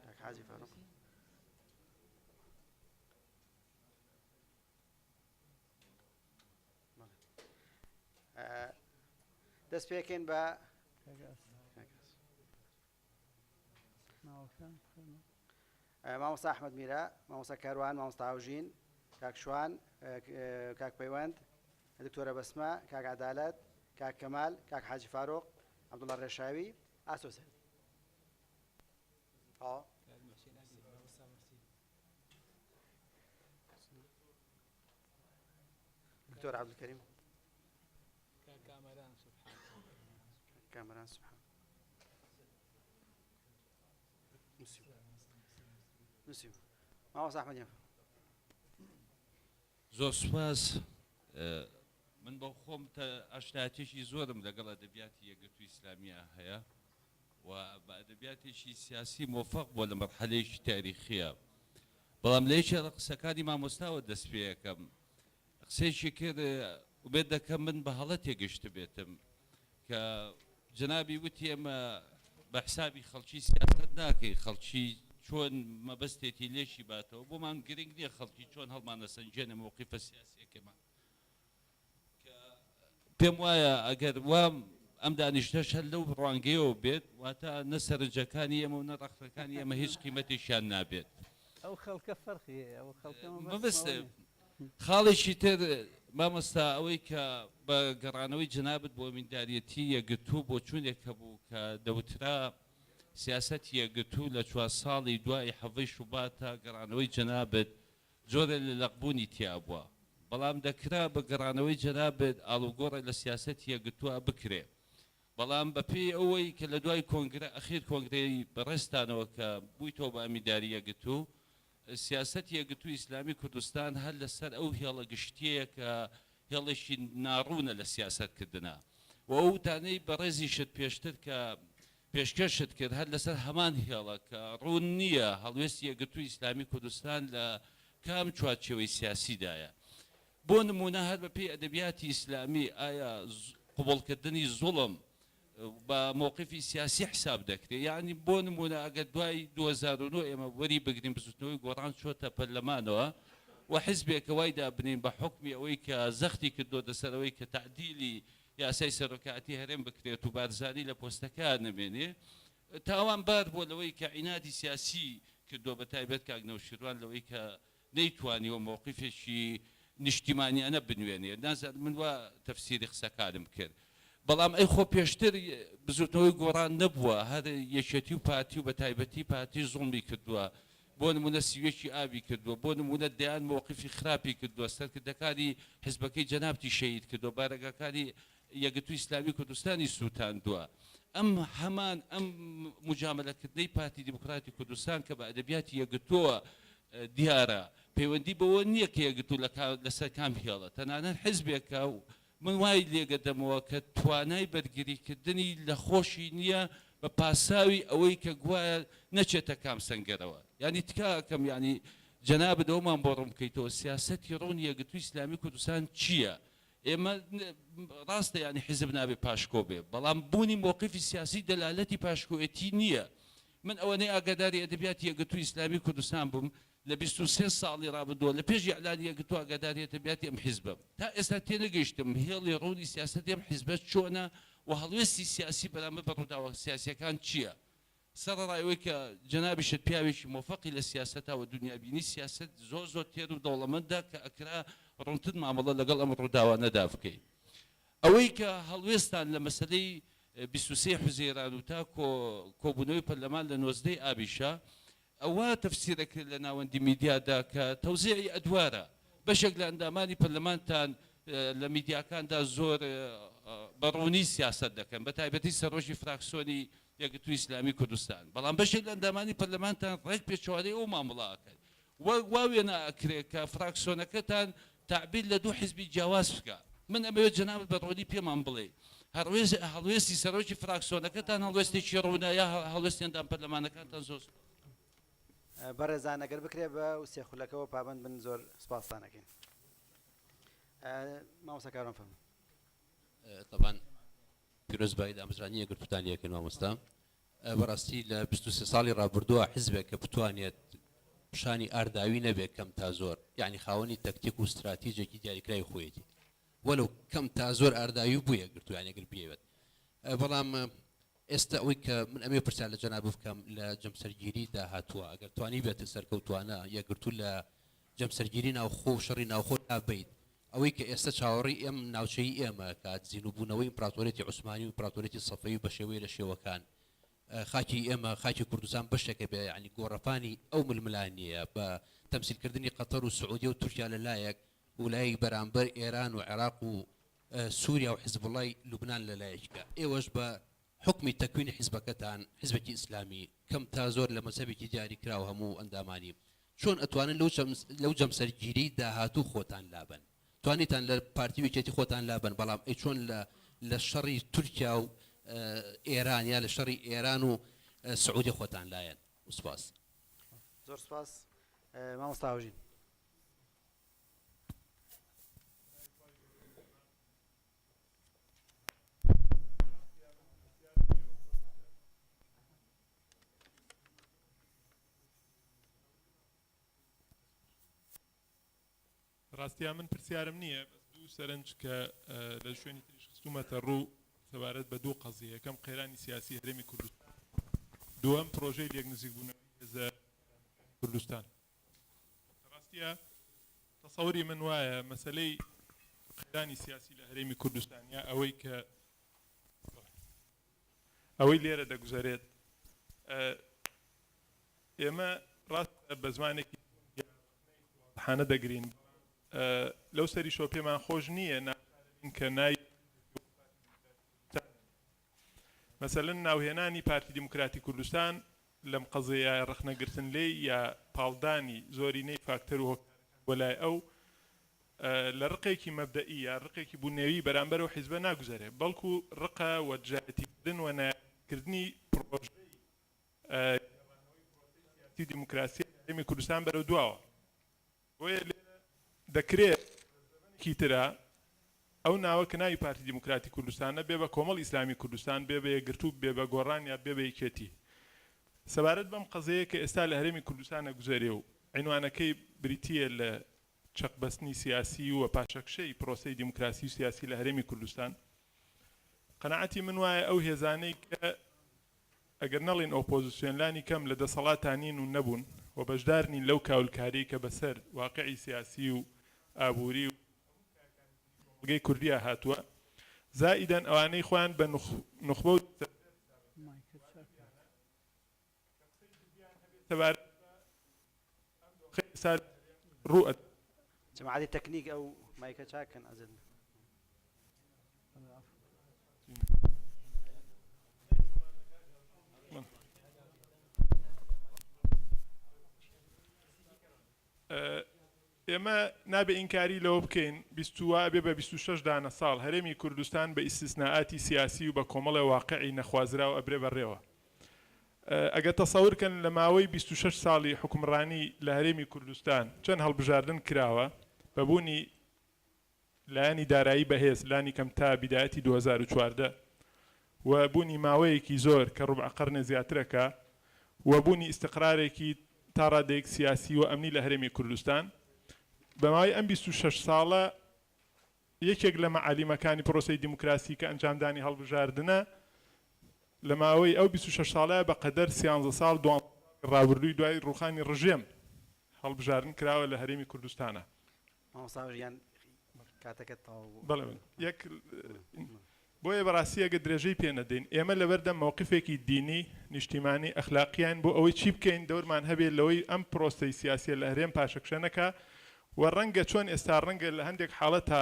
کاک حاجی فاروق دەست پێکەین بە مامۆستا ئەحمەد میرە، مامۆستا کاروان، مامۆستا هاوژین، کاک شوان، کاک پەیوەند، دکتۆرە بەسمە، کاک عەدالەت، کاک کەمال، کاک حاجی فاروق، عەبدوڵا ڕێشاوی، ئاسۆ سەردی. دکتۆر عەبدولکەریم.
کامەران سوبحان.
کامەران سوبحان. نووسیم مامۆستا ئەحمەد
زۆر سوپاس.
من بۆ خۆم ئاشنایەتیەکی زۆرم لەگەڵ ئەدەبیاتی یەکگرتووی ئیسلامییا هەیە و بە ئەدەبیاتێکی سیاسی مۆفەق بووە لە مەرحەلەیەکی تاریخییا. بەڵام لە یەکێ لە قسەکانی مامۆستاوە دەست پێ ئەکەم. قسەیەکی کرد ئومێد دەکەم من بە هەڵە تێگەشتبێتم کە جەنابی وتی ئێمە بە حسابی خەڵکی سیاسەت ناکەین، خەڵکی چۆن مەبەستێتی لێکی باتەوە بۆمان گرنگ نییە خەڵکی چۆن هەڵمانەسەنگێنێ مەوقیفە سیاسیەکەمان. کە پێم وایە ئەگەر وا ئەم دانیشتنەش هەر لەو ڕوانگەیەوە بێت، واتە نە سەرنجەکانی ئێمە و نە ڕەخنەکانی ئێمە هیچ قیمەتێکیان نابێت.
ئەو خەڵکە فەرقی هەیە، ئەو خەڵکە مەبەستم ئەوە نییە.
خاڵێکی تر مامۆستا ئەوەی کە بە گەڕانەوەی جەنابت بۆ ئەمینداریەتی یەکگرتوو بۆچوونێک هەبوو کە دەوترا سیاسەتی یەکگرتوو لە چوار ساڵی دوای حەڤەی شوباتا گەڕانەوەی جەنابت جۆرێ لە لەقبوونی تیابووە، بەڵام دەکرا بە گەڕانەوەی جەنابت ئاڵوگۆڕێ لە سیاسەتی یەکگرتووا بکرێ. بەڵام بە پێی ئەوەی کە لە دوای کۆنگرە ئەخیر کۆنگرەی بەڕێزتانەوە کە بوویتەوە بە ئەمینداری یەکگرتوو، سیاسەتی یەکگرتووی ئیسلامی کوردستان هەر لە سەر ئەو هێڵە گشتییەیە کە هێڵێکی ناڕوونە لە سیاسەت کردنا و ئەو وتانەی بەڕێزیشت پێشتر کە پێشکەشت کرد هەر لەسەر هەمان هێڵە کە ڕوون نییە هەڵوێستی یەکگرتووی ئیسلامی کوردستان لە کام چوارچێوەی سیاسیدایە. بۆ نموونە هەر بەپێی ئەدەبیاتی ئیسلامی ئایا قبوڵکردنی زوڵم بە مەوقیفی سیاسی حساب دەکرێ؟ یانی بۆ نموونە ئەگەر دوای 2009 ئێمە وەری بگرین بزوتنەوەی گۆڕان چۆتە پەرلەمانەوە و حزبێکە وای دابنێین بە حوکمی ئەوەی کە زەختی کردۆتە سەر ئەوەی کە تەعدیلی یاسای سەرۆکایەتی هەرێم بکرێت و بارزانی لە پۆستەکە نەمێنێ تاوان بار بووە لەوەی کە عینادی سیاسی کردووە بە تایبەت کاک نەوشیروان لەوەی کە نەیتوانیوە مەوقیفێکی نیشتیمانیانە بنوێنێ نازانم من وا تەفسیری قسەکانم کرد بەڵام ئەی خۆ پێشتر بزوتنەوەی گۆڕان نەبووە هەر یەکێتی و پارتی و بە تایبەتی پارتی زوڵمی کردووە بۆ نموونە 31ی ئابی کردووە، بۆ نموونە دەیان مەوقیفی خراپی کردووە، سەرکردەکانی حزبەکەی جەنابتی شەهید کردووە، بارەگاکانی یەکگرتووی ئیسلامی کوردستانی سووتاندووە. ئەم هەمان ئەم موجامەلەکردنەی پارتی دیموکراتی کوردستان کە بە ئەدەبیاتی یەکگرتووەوە دیارە، پەیوەندی بەوە نییە کە یەکگرتوو لەسەر کام هێڵە، تەنانەت حزبێکە من وای لێگەدەمەوە کە توانای بەرگریکردنی لە خۆشی نییە بە پاساوی ئەوەی کە گوایە نەچێتە کام سەنگەرەوە. یانی تکا ئەکەم یانی جەنابت ئەوەمان بۆ ڕوون بکەیتەوە سیاسەتی ڕوونی یەکگرتووی ئیسلامی کوردستان چییە؟ ئێمە ڕاستە یانی حیزب نابێ پاشکۆ بێ بەڵام بوونی مەوقیفی سیاسی دەلالەتی پاشکۆیەتی نییە. من ئەوەنەی ئاگاداری ئەدەبیاتی یەکگرتووی ئیسلامی کوردستان بووم لە 23 ساڵی ڕابردووە لە پێش ئیعلانی یەکگرتوو ئاگاداری ئەدەبیاتی ئەم حیزبەم. تا ئێستا تێنەگەیشتم هێڵی ڕوونی سیاسەتی ئەم حیزبە چۆنە و هەڵوێستی سیاسی بەرامبەر بە ڕووداوە سیاسییەکان چییە. سەڕەڕای ئەوەی کە جەنابیشت پیاوێکی مۆفەقی لە سیاسەتا و دونیابینی سیاسەت زۆر زۆر تێر و دەوڵەمەندە کە ئەکرا ڕوونتر مامەڵە لەگەڵ ئەم ڕووداوانەدا بکەی. ئەوەی کە هەڵوێستان لە مەسەلەی 23 حوزەیران و تا کۆبوونەوەی پەرلەمان لە 19 ی ئابیشە ئەوە تەفسیر ئەکرێت لە ناوەندی میدیادا کە تەوزیعی ئەدوارە، بەشێک لە ئەندامانی پەرلەمانتان لە میدیاکاندا زۆر بە ڕوونی سیاسەت دەکەن، بە تایبەتی سەرۆکی فراکسۆنی یەکگرتووی ئیسلامی کوردستان، بەڵام بەشێک لە ئەندامانی پەرلەمانتان ڕێک پێچەوانەی ئەو مامەڵە ئەکەن. وەک وا وێنا ئەکرێ کە فراکسۆنەکەتان تەعبیر لە دوو حیزبی جیاواز بکا. من ئەمەوێت جەنابت بە ڕوونی پێمان بڵێی هەڵوێستی سەرۆکی فراکسۆنەکەتان هەڵوێستێکی ڕوونە یا هەڵوێستی ئەندام پەرلەمانەکانتان؟ زۆر سوپاس.
بەڕێزان ئەگەر بکرێ بە و سێ خولەکەوە پابەند بن زۆر سپاستان ئەکەین. مامۆستا کاروان فەرموو.
تەبعەن پیرۆزبایی دامەزرانی یەکگرتووتان لێ ئەکەین مامۆستا. بەڕاستی لە 23 ساڵی ڕابردووە حزبێک کە بتوانێت پیشانی ئارداوی نەبێت کەم تا زۆر یعنی خاوەنی تەکتیک و ستراتیجێکی دیاریکراوی خۆیەتی وەلو کەم تا زۆر ئارداوی بوو یەکگرتوو یعنی ئەگەر بیەوێت بەڵام ئێستا ئەوەی کە من ئەمێ پرسیار لە جەناب بکەم لە جەمسەرگیری داهاتووە ئەگەر توانی بێت سەرکەوتوانە یەکگرتوو لە جەمسەرگیری ناوخۆ و شەڕی ناوخۆ لابەیت ئەوەی کە ئێستا چاوەڕێی ئێم ناوچەی ئێمە کات زیندووبوونەوەی ئیمپراتۆریەتی عوسمانی و ئیمپراتۆریەتی سەفەوی بە شێوەیە لە شێوەکان خاکی ئێمە خاکی کوردستان بەشێکە بێ یانی گۆڕەپانی ئەو ململانێیە بە تەمسیلکردنی قەتەر و سعودیە و تورکیا لە لایەک و لایەک بەرامبەر ئێران و عێراق و سوریا و حزبوڵای لوبنان لە لایەکیکە ئێوەش بە حوکمی تەکوینی حیزبەکەتان حیزبێکی ئیسلامی کەم تا زۆر لە مەزهەبێکی دیاریکراو هەموو ئەندامانی چۆن ئەتوانن لەو جەمسەرگیریەی داهاتوو خۆتان لابەن؟ توانیتان لە پارتی و یەکێتی خۆتان لابەن بەڵام ئەی چۆن لە لە شەڕی تورکیا و ئێران یا لە شەڕی ئێران و سعودیە خۆتان لایەن؟ سوپاس.
زۆر سوپاس مامۆستا هەوژین.
ڕاستیا من پرسیارم نییە بەس دوو سەرنج کە لە شوێنی تریش خستوومەتە ڕوو سەبارەت بە دوو قەزیە یەکەم قەیرانی سیاسی هەرێمی کوردستان دووەم پرۆژەی لێکنزیکبوونەوەی هێزە ئیسلامیەکانی کوردستان لە ڕاستیا تەسەوری من وایە مەسەلەی قەیرانی سیاسی لە هەرێمی کوردستان یا ئەوەی کە ئەوەی لێرە دەگوزەرێت ئێمە ڕاستە بە زمانێکی حانە دەگرین لەو سەریشەوە پێمان خۆش نییە ناچارین کە ناوی مەسەلەن ناوهێنانی پارتی دیموکراتی کوردستان لەم قەزیەیە ڕەخنەگرتن لێی یا پاڵدانی زۆرینەی فاکتەر و هۆکارەکان بۆ لای ئەو لە ڕقێکی مەبدەئی یا ڕقێکی بونیەوی بەرامبەر ئەو حیزبە ناگوزەرێ بەڵکو ڕقە و دژایەتیکردن و نایابکردنی پڕۆژەی گێڕانەوەی پرۆسەی سیاسی و دیموکراسی هەرێمی کوردستان بەرەو دواوە. بۆیە لێرە دەکرێ لە زەمەنێکی ترا ئەو ناوە کە ناوی پارتی دیموکراتی کوردستانە بێ بە کۆمەڵی ئیسلامی کوردستان، بێ بە یەکگرتوو، بێ بە گۆڕان یا بێ بە یەکێتی. سەبارەت بەم قەزیەیە کە ئێستا لە هەرێمی کوردستان ئەگوزەرێ و عینوانەکەی بریتییە لە چەقبەستنی سیاسی و پاشەکشەی پرۆسەی دیموکراسی و سیاسی لە هەرێمی کوردستان، قەناعەتی من وایە ئەو هێزانەی کە ئەگەر نەڵێین ئۆپۆزسیۆن لانی کەم لە دەسەڵاتا نین و نەبوون و بەشدار نین لەو کاولکاریەی کە بەسەر واقعی سیاسی و ئابووری و هەموو کایەکانی تری کۆمەڵگەی کوردیا هاتووە زائیدەن ئەوانەی خۆیان بە نوخبە و دەستەبژێر حساب ئەکەن واجبیانە کە قسەی جدیان هەبێ سەبارەت بە ئەم دۆخەی ئێستا لە هەرێم ڕوو ئەدات.
جەماعەتی تەکنیک ئەو مایکە چاک کەن ئەزن.
ئێمە نابێ ئینکاری لەوە بکەین 20 وا ئەبێ بە 26 دانە ساڵ هەرێمی کوردستان بە ئیستیسنائاتی سیاسی و بە کۆمەڵێ واقعی نەخوازراو ئەبرێ بەڕێوە. ئەگەر تەسەور کەن لە ماوەی 26 ساڵی حوکمڕانی لە هەرێمی کوردستان چەند هەڵبژاردن کراوە بە بوونی لایەنی دارایی بەهێز لانی کەم تا بیدایەتی 2014 و بوونی ماوەیەکی زۆر کە ڕوبع قەرنێ زیاترەکە و بوونی ئیستقرارێکی تا ڕادەیەک سیاسی و ئەمنی لە هەرێمی کوردستان بە ماوەی ئەم 26 ساڵە یەکێک لە مەعالیمەکانی پرۆسەی دیموکراسی کە ئەنجامدانی هەڵبژاردنە لە ماوەی ئەو 26 ساڵەیا بە قەدەر سیانزە ساڵ دوانزە ساڵی ڕابردووی دوای ڕووخانی ڕژێم هەڵبژاردن کراوە لە هەرێمی کوردستانا.
مامۆستا ژیان کاتەکەت تەواو بوو.
بەڵێ بەڵێ یەک بۆیە بەڕاستی ئەگەر درێژەی پێ نەدەین ئێمە لەبەردەم مەوقفێکی دینی، نیشتیمانی، ئەخلاقیین بۆ ئەوەی چی بکەین دەورمان هەبێ لەوەی ئەم پرۆسەی سیاسیە لە هەرێم پاشەکشە نەکا و ڕەنگە چۆن ئێستا ڕەنگە لە هەندێک حاڵەتا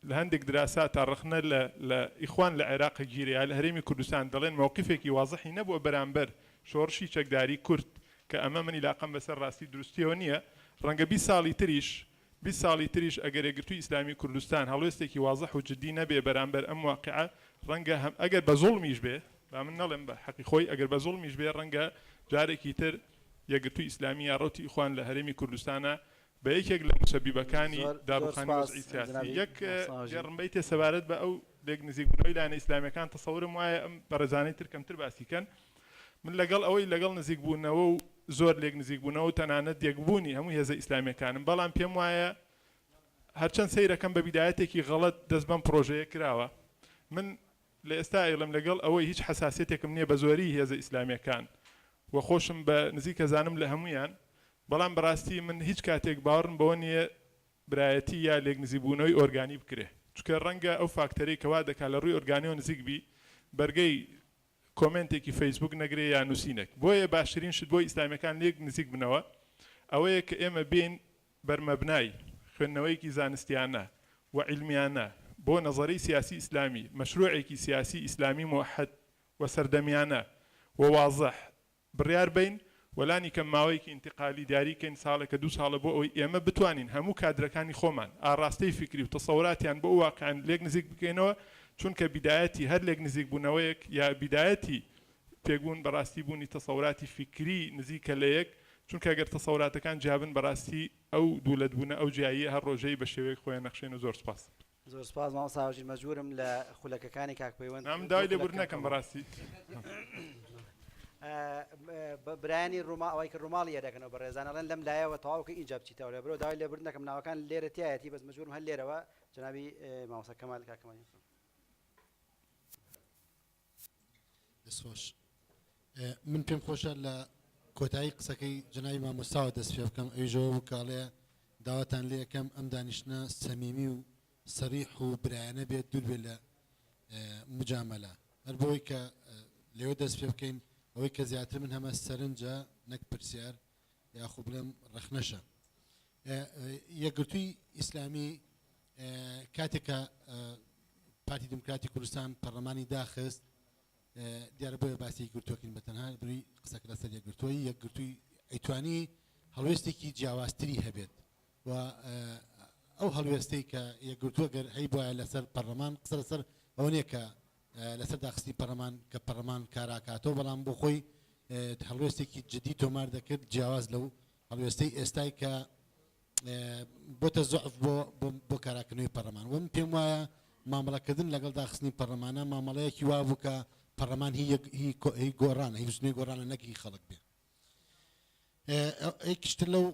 لە هەندێک دراساتا ڕەخنە لە لە ئیخوان لە عێراق گیرێ یا لە هەرێمی کوردستان دەڵێن مەوقفێکی وازحی نەبووە بەرامبەر شۆڕشی چەکداری کورد کە ئەمە من ئیلاقەم بەسەر ڕاستی و دروستیەوە نییە ڕەنگە 20 ساڵی تریش 20 ساڵی تریش ئەگەر یەکگرتووی ئیسلامی کوردستان هەڵوێستێکی وازح و جدی نەبێ بەرامبەر ئەم واقیعە ڕەنگە هەم ئەگەر بە زوڵمیش بێ با من نەڵێم بە حەقی خۆی ئەگەر بە زوڵمیش بێ ڕەنگە جارێکی تر یەکگرتووی ئیسلامی یا ڕەوتی ئیخوان لە هەرێمی کوردستانا بە یەکێک لە موسەبیبەکانی
زۆر زۆر
داڕوخانی
سوپاس
وەزعی سیاسی
جەنابی
یەک
مامۆستا هەژین.
دێڕم بەیتێ سەبارەت بە ئەو لێک نزیکبوونەوەی لایەنە ئیسلامیەکان تەسەورم وایە ئەم بەڕێزانەی تر کەمتر باسی کەن من لەگەڵ ئەوەی لەگەڵ نزیکبوونەوە و زۆر لێک نزیکبوونەوە و تەنانەت یەکبوونی هەموو هێزە ئیسلامیەکانم بەڵام پێم وایە هەرچەند سەیرەکەم بە بیدایەتێکی غەڵەت دەست بەم پڕۆژەیە کراوە من لە ئێستا ئەیڵێم لەگەڵ ئەوەی هیچ حەساسیەتێکم نیە بە زۆری هێزە ئیسلامیەکان و خۆشم بە نزیک ئەزانم لە هەموویان بەڵام بەڕاستی من هیچ کاتێک باوەڕم بەوە نیە برایەتی یا لێک نزیکبوونەوەی ئۆرگانی بکرێ چونکە ڕەنگە ئەو فاکتەرەی کە وا دەکا لە ڕووی ئۆرگانیەوە نزیک بی بەرگەی کۆمێنتێکی فەیسبوک نەگرێ یا نوسینێک بۆیە باشترین شت بۆ ئیسلامیەکان لێک نزیک بنەوە ئەوەیە کە ئێمە بێین بەرمەبنای خوێندنەوەیەکی زانستیانە و عیلمیانە بۆ نەزەرەی سیاسی ئیسلامی مەشروعێکی سیاسی ئیسلامی موحەد و سەردەمیانە و وازح بڕیار بەین و. و لانی کەم ماوەیەکی ئینتقالی دیاری کەین ساڵێکە دوو ساڵە بۆ ئەوەی ئێمە بتوانین هەموو کادرەکانی خۆمان ئاڕاستەی فیکری و تەسەوراتیان بۆ ئەو واقیعە لێک نزیک بکەینەوە چونکە بیدایەتی هەر لێک نزیک بوونەوەیەک یا بیدایەتی پێکبوون بەڕاستی بوونی تەسەوراتی فیکری نزیکە لەیەک چونکە گەر تەسەوراتەکان جیابن بەڕاستی ئەو دوولەت بوونە ئەو جیاییە هەر ڕۆژەی بە شێوەیەک خۆیان نەخشێن و زۆر سوپاس.
زۆر سوپاس مامۆستا هاوژین مەجبورم لە خولەکەکانی کاک پەیوەند
نا من
دوو
داوای
خولەک
لێبوردن
کەم
ئەکەم
کەمەوە.
بەڕاستی.
برایانی ڕوما ئەوەی کە ڕووماڵی ئێرەکەنەوە بەڕێزان ئەڵێن لەم لایەوە تەواو کە ئینجا بچیتە ئەولای برۆ داوای لێبوردن دەکەم ناوەکان لێرە تیایەتی بەس مەجبورم هەر لێرەوە جەنابی مامۆستا کەمال کاک کەمال
دەستخۆش من پێم خۆشە لە کۆتایی قسەکەی جەنابی مامۆستاوە دەست پێ بکەم ئەویش ئەوە بوو کە ئەڵێ داواتان لێ ئەکەم ئەم دانیشتنە سەمیمی و سەریح و برایانە بێت دوور بێت لە مجامەلە هەر بۆی کە لێوە دەست پێ بکەین ئەوەی کە زیاتر من هەمە سەرنجە نەک پرسیار یاخۆ بڵێم ڕەخنەشە یەکگرتووی ئیسلامی کاتێک کە پارتی دیموکراتی کوردستان پەرلەمانی داخست دیارە بۆیە باسی یەکگرتووەکەین بە تەنها بری قسەکە لەسەر یەکگرتووی یەکگرتووی ئەیتوانی هەڵوێستێکی جیاوازتری هەبێت و ئەو هەڵوێستەی کە یەکگرتووە گەر هەیبوایە لەسەر پەرلەمان قسە لەسەر ئەوە نییە کە لەسەر داخستنی پەرلەمان کە پەرلەمان کاراکاتەوە بەڵام بۆ خۆی هەڵوێستێکی جدی تۆمار دەکرد جیاواز لەو هەڵوێستەی ئێستای کە بۆتە زعف بۆ بۆ کاراکردنەوەی پەرلەمان و من پێم وایە مامەڵەکردن لەگەڵ داخستنی پەرلەمانە مامەڵەیەکی وا بوو کە پەرلەمان هی هی گۆڕانە هی بزوتنەوەی گۆڕانە نەک هی خەڵک بێ یەکیشتر لەو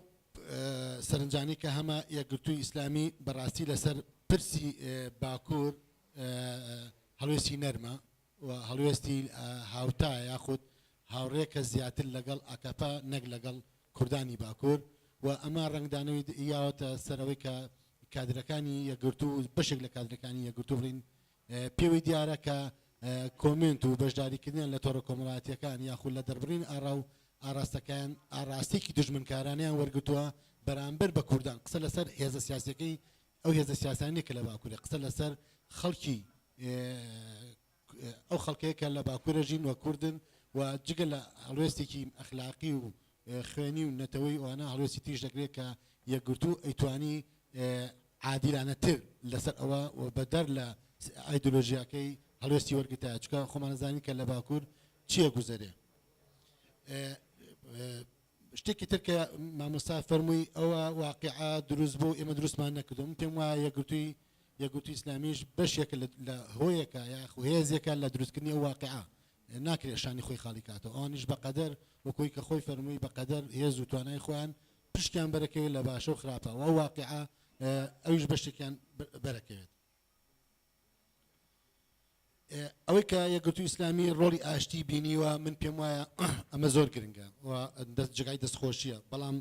سەرنجانەی کە هەمە یەکگرتووی ئیسلامی بەڕاستی لەسەر پرسی باکوور هەڵوێستی نەرمە و هەڵوێستی هاوتا یاخود هاوڕێکە زیاتر لەگەڵ ئاکەپە نەک لەگەڵ کوردانی باکوور و ئەمە ڕەنگدانەوەی یاوەتە سەرەوەی کە کادرەکانی یەکگرتوو بەشێک لە کادرەکانی یەکگرتوو بڵین پێوەی دیارە کە کۆمێنت و بەشداریکردنیان لە تۆڕە کۆمەڵایەتییەکان یاخود لە دەربڕین ئارا و ئاراستەکەیان ئاراستەیەکی دوژمنکارانەیان وەرگرتووە بەرامبەر بە کوردان، قسە لەسەر هێزە سیاسییەکەی ئەو هێزە سیاسیانە نییە کە لە باکوورە، قسە لەسەر خەڵکی ئەو خەڵکەیە کە لە باکوورە ژین و کوردن و جگە لە هەڵوێستێکی ئەخلاقی و خوێنی و نەتەوەی ئەوانە هەڵوێستی تریش دەکرێت کە یەکگرتوو ئەیتوانی عادیلانەتر لەسەر ئەوە و بەدەر لە ئایدۆلۆژیاکەی هەڵوێستی وەرگرتایە چونکە خۆمان ئەزانین کە لە باکوور چییە گوزەرێ. شتێکی تر کە مامۆستا فەرمووی ئەوە واقیعە دروست بوو ئێمە دروستمان نەکردو من پێم وایە یەکگرتووی یەکگرتووی ئیسلامیش بەشێکە لە هۆیەکە یاخو هێزێکە لە دروستکردنی ئەو واقیعە ناکرێت شانی خۆی خاڵی کاتەوە ئەوانیش بەقەدەر وەکۆی کە خۆی فەرمووی بەقەدەر هێز و توانای خۆیان پشکیان بەرەکەوێت لە باشە و خراپە و ئەو واقیعە ئەویش بەشێکیان بەرەکەوێت. ئەوەی کە یەکگرتووی ئیسلامی ڕۆڵی ئاشتی بینیوە من پێم وایە ئەمە زۆر گرنگە و دەست جێگای دەستخۆشیە بەڵام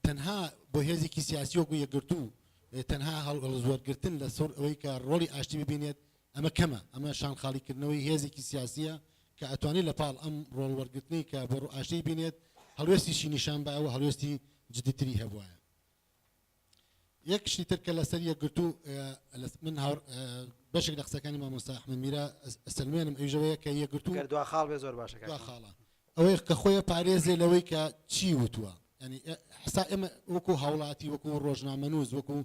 تەنها بۆ هێزێکی سیاسی وەکو یەکگرتوو تەنها هەڵوەرگرتن لە سەر ئەوەی کە ڕۆڵی ئاشتی ببینێت ئەمە کەمە ئەمە شان خاڵیکردنەوەی هێزێکی سیاسیە کە ئەتوانێت لە پاڵ ئەم ڕۆڵ وەرگرتنەی کە بۆ ئاشتی بینێت هەڵوێستیشی نیشان بایەوە هەڵوێستی جدیتری هەبوایە. یەک شتی تر کە لەسەر یەکگرتوو من بەشێک لە قسەکانی مامۆستا ئەحمەد میرا ئەسەلمێنم ئەویش ئەوەیە کە یەکگرتوو
گەر دوا خاڵ بێ زۆر باشە کاک
دوا خاڵە ئەوەیە کە خۆی پارێزێ لەوەی کە چی وتووە یانی حسا ئێمە وەکو هاوڵاتی وەکو ڕۆژنامەنووس وەکو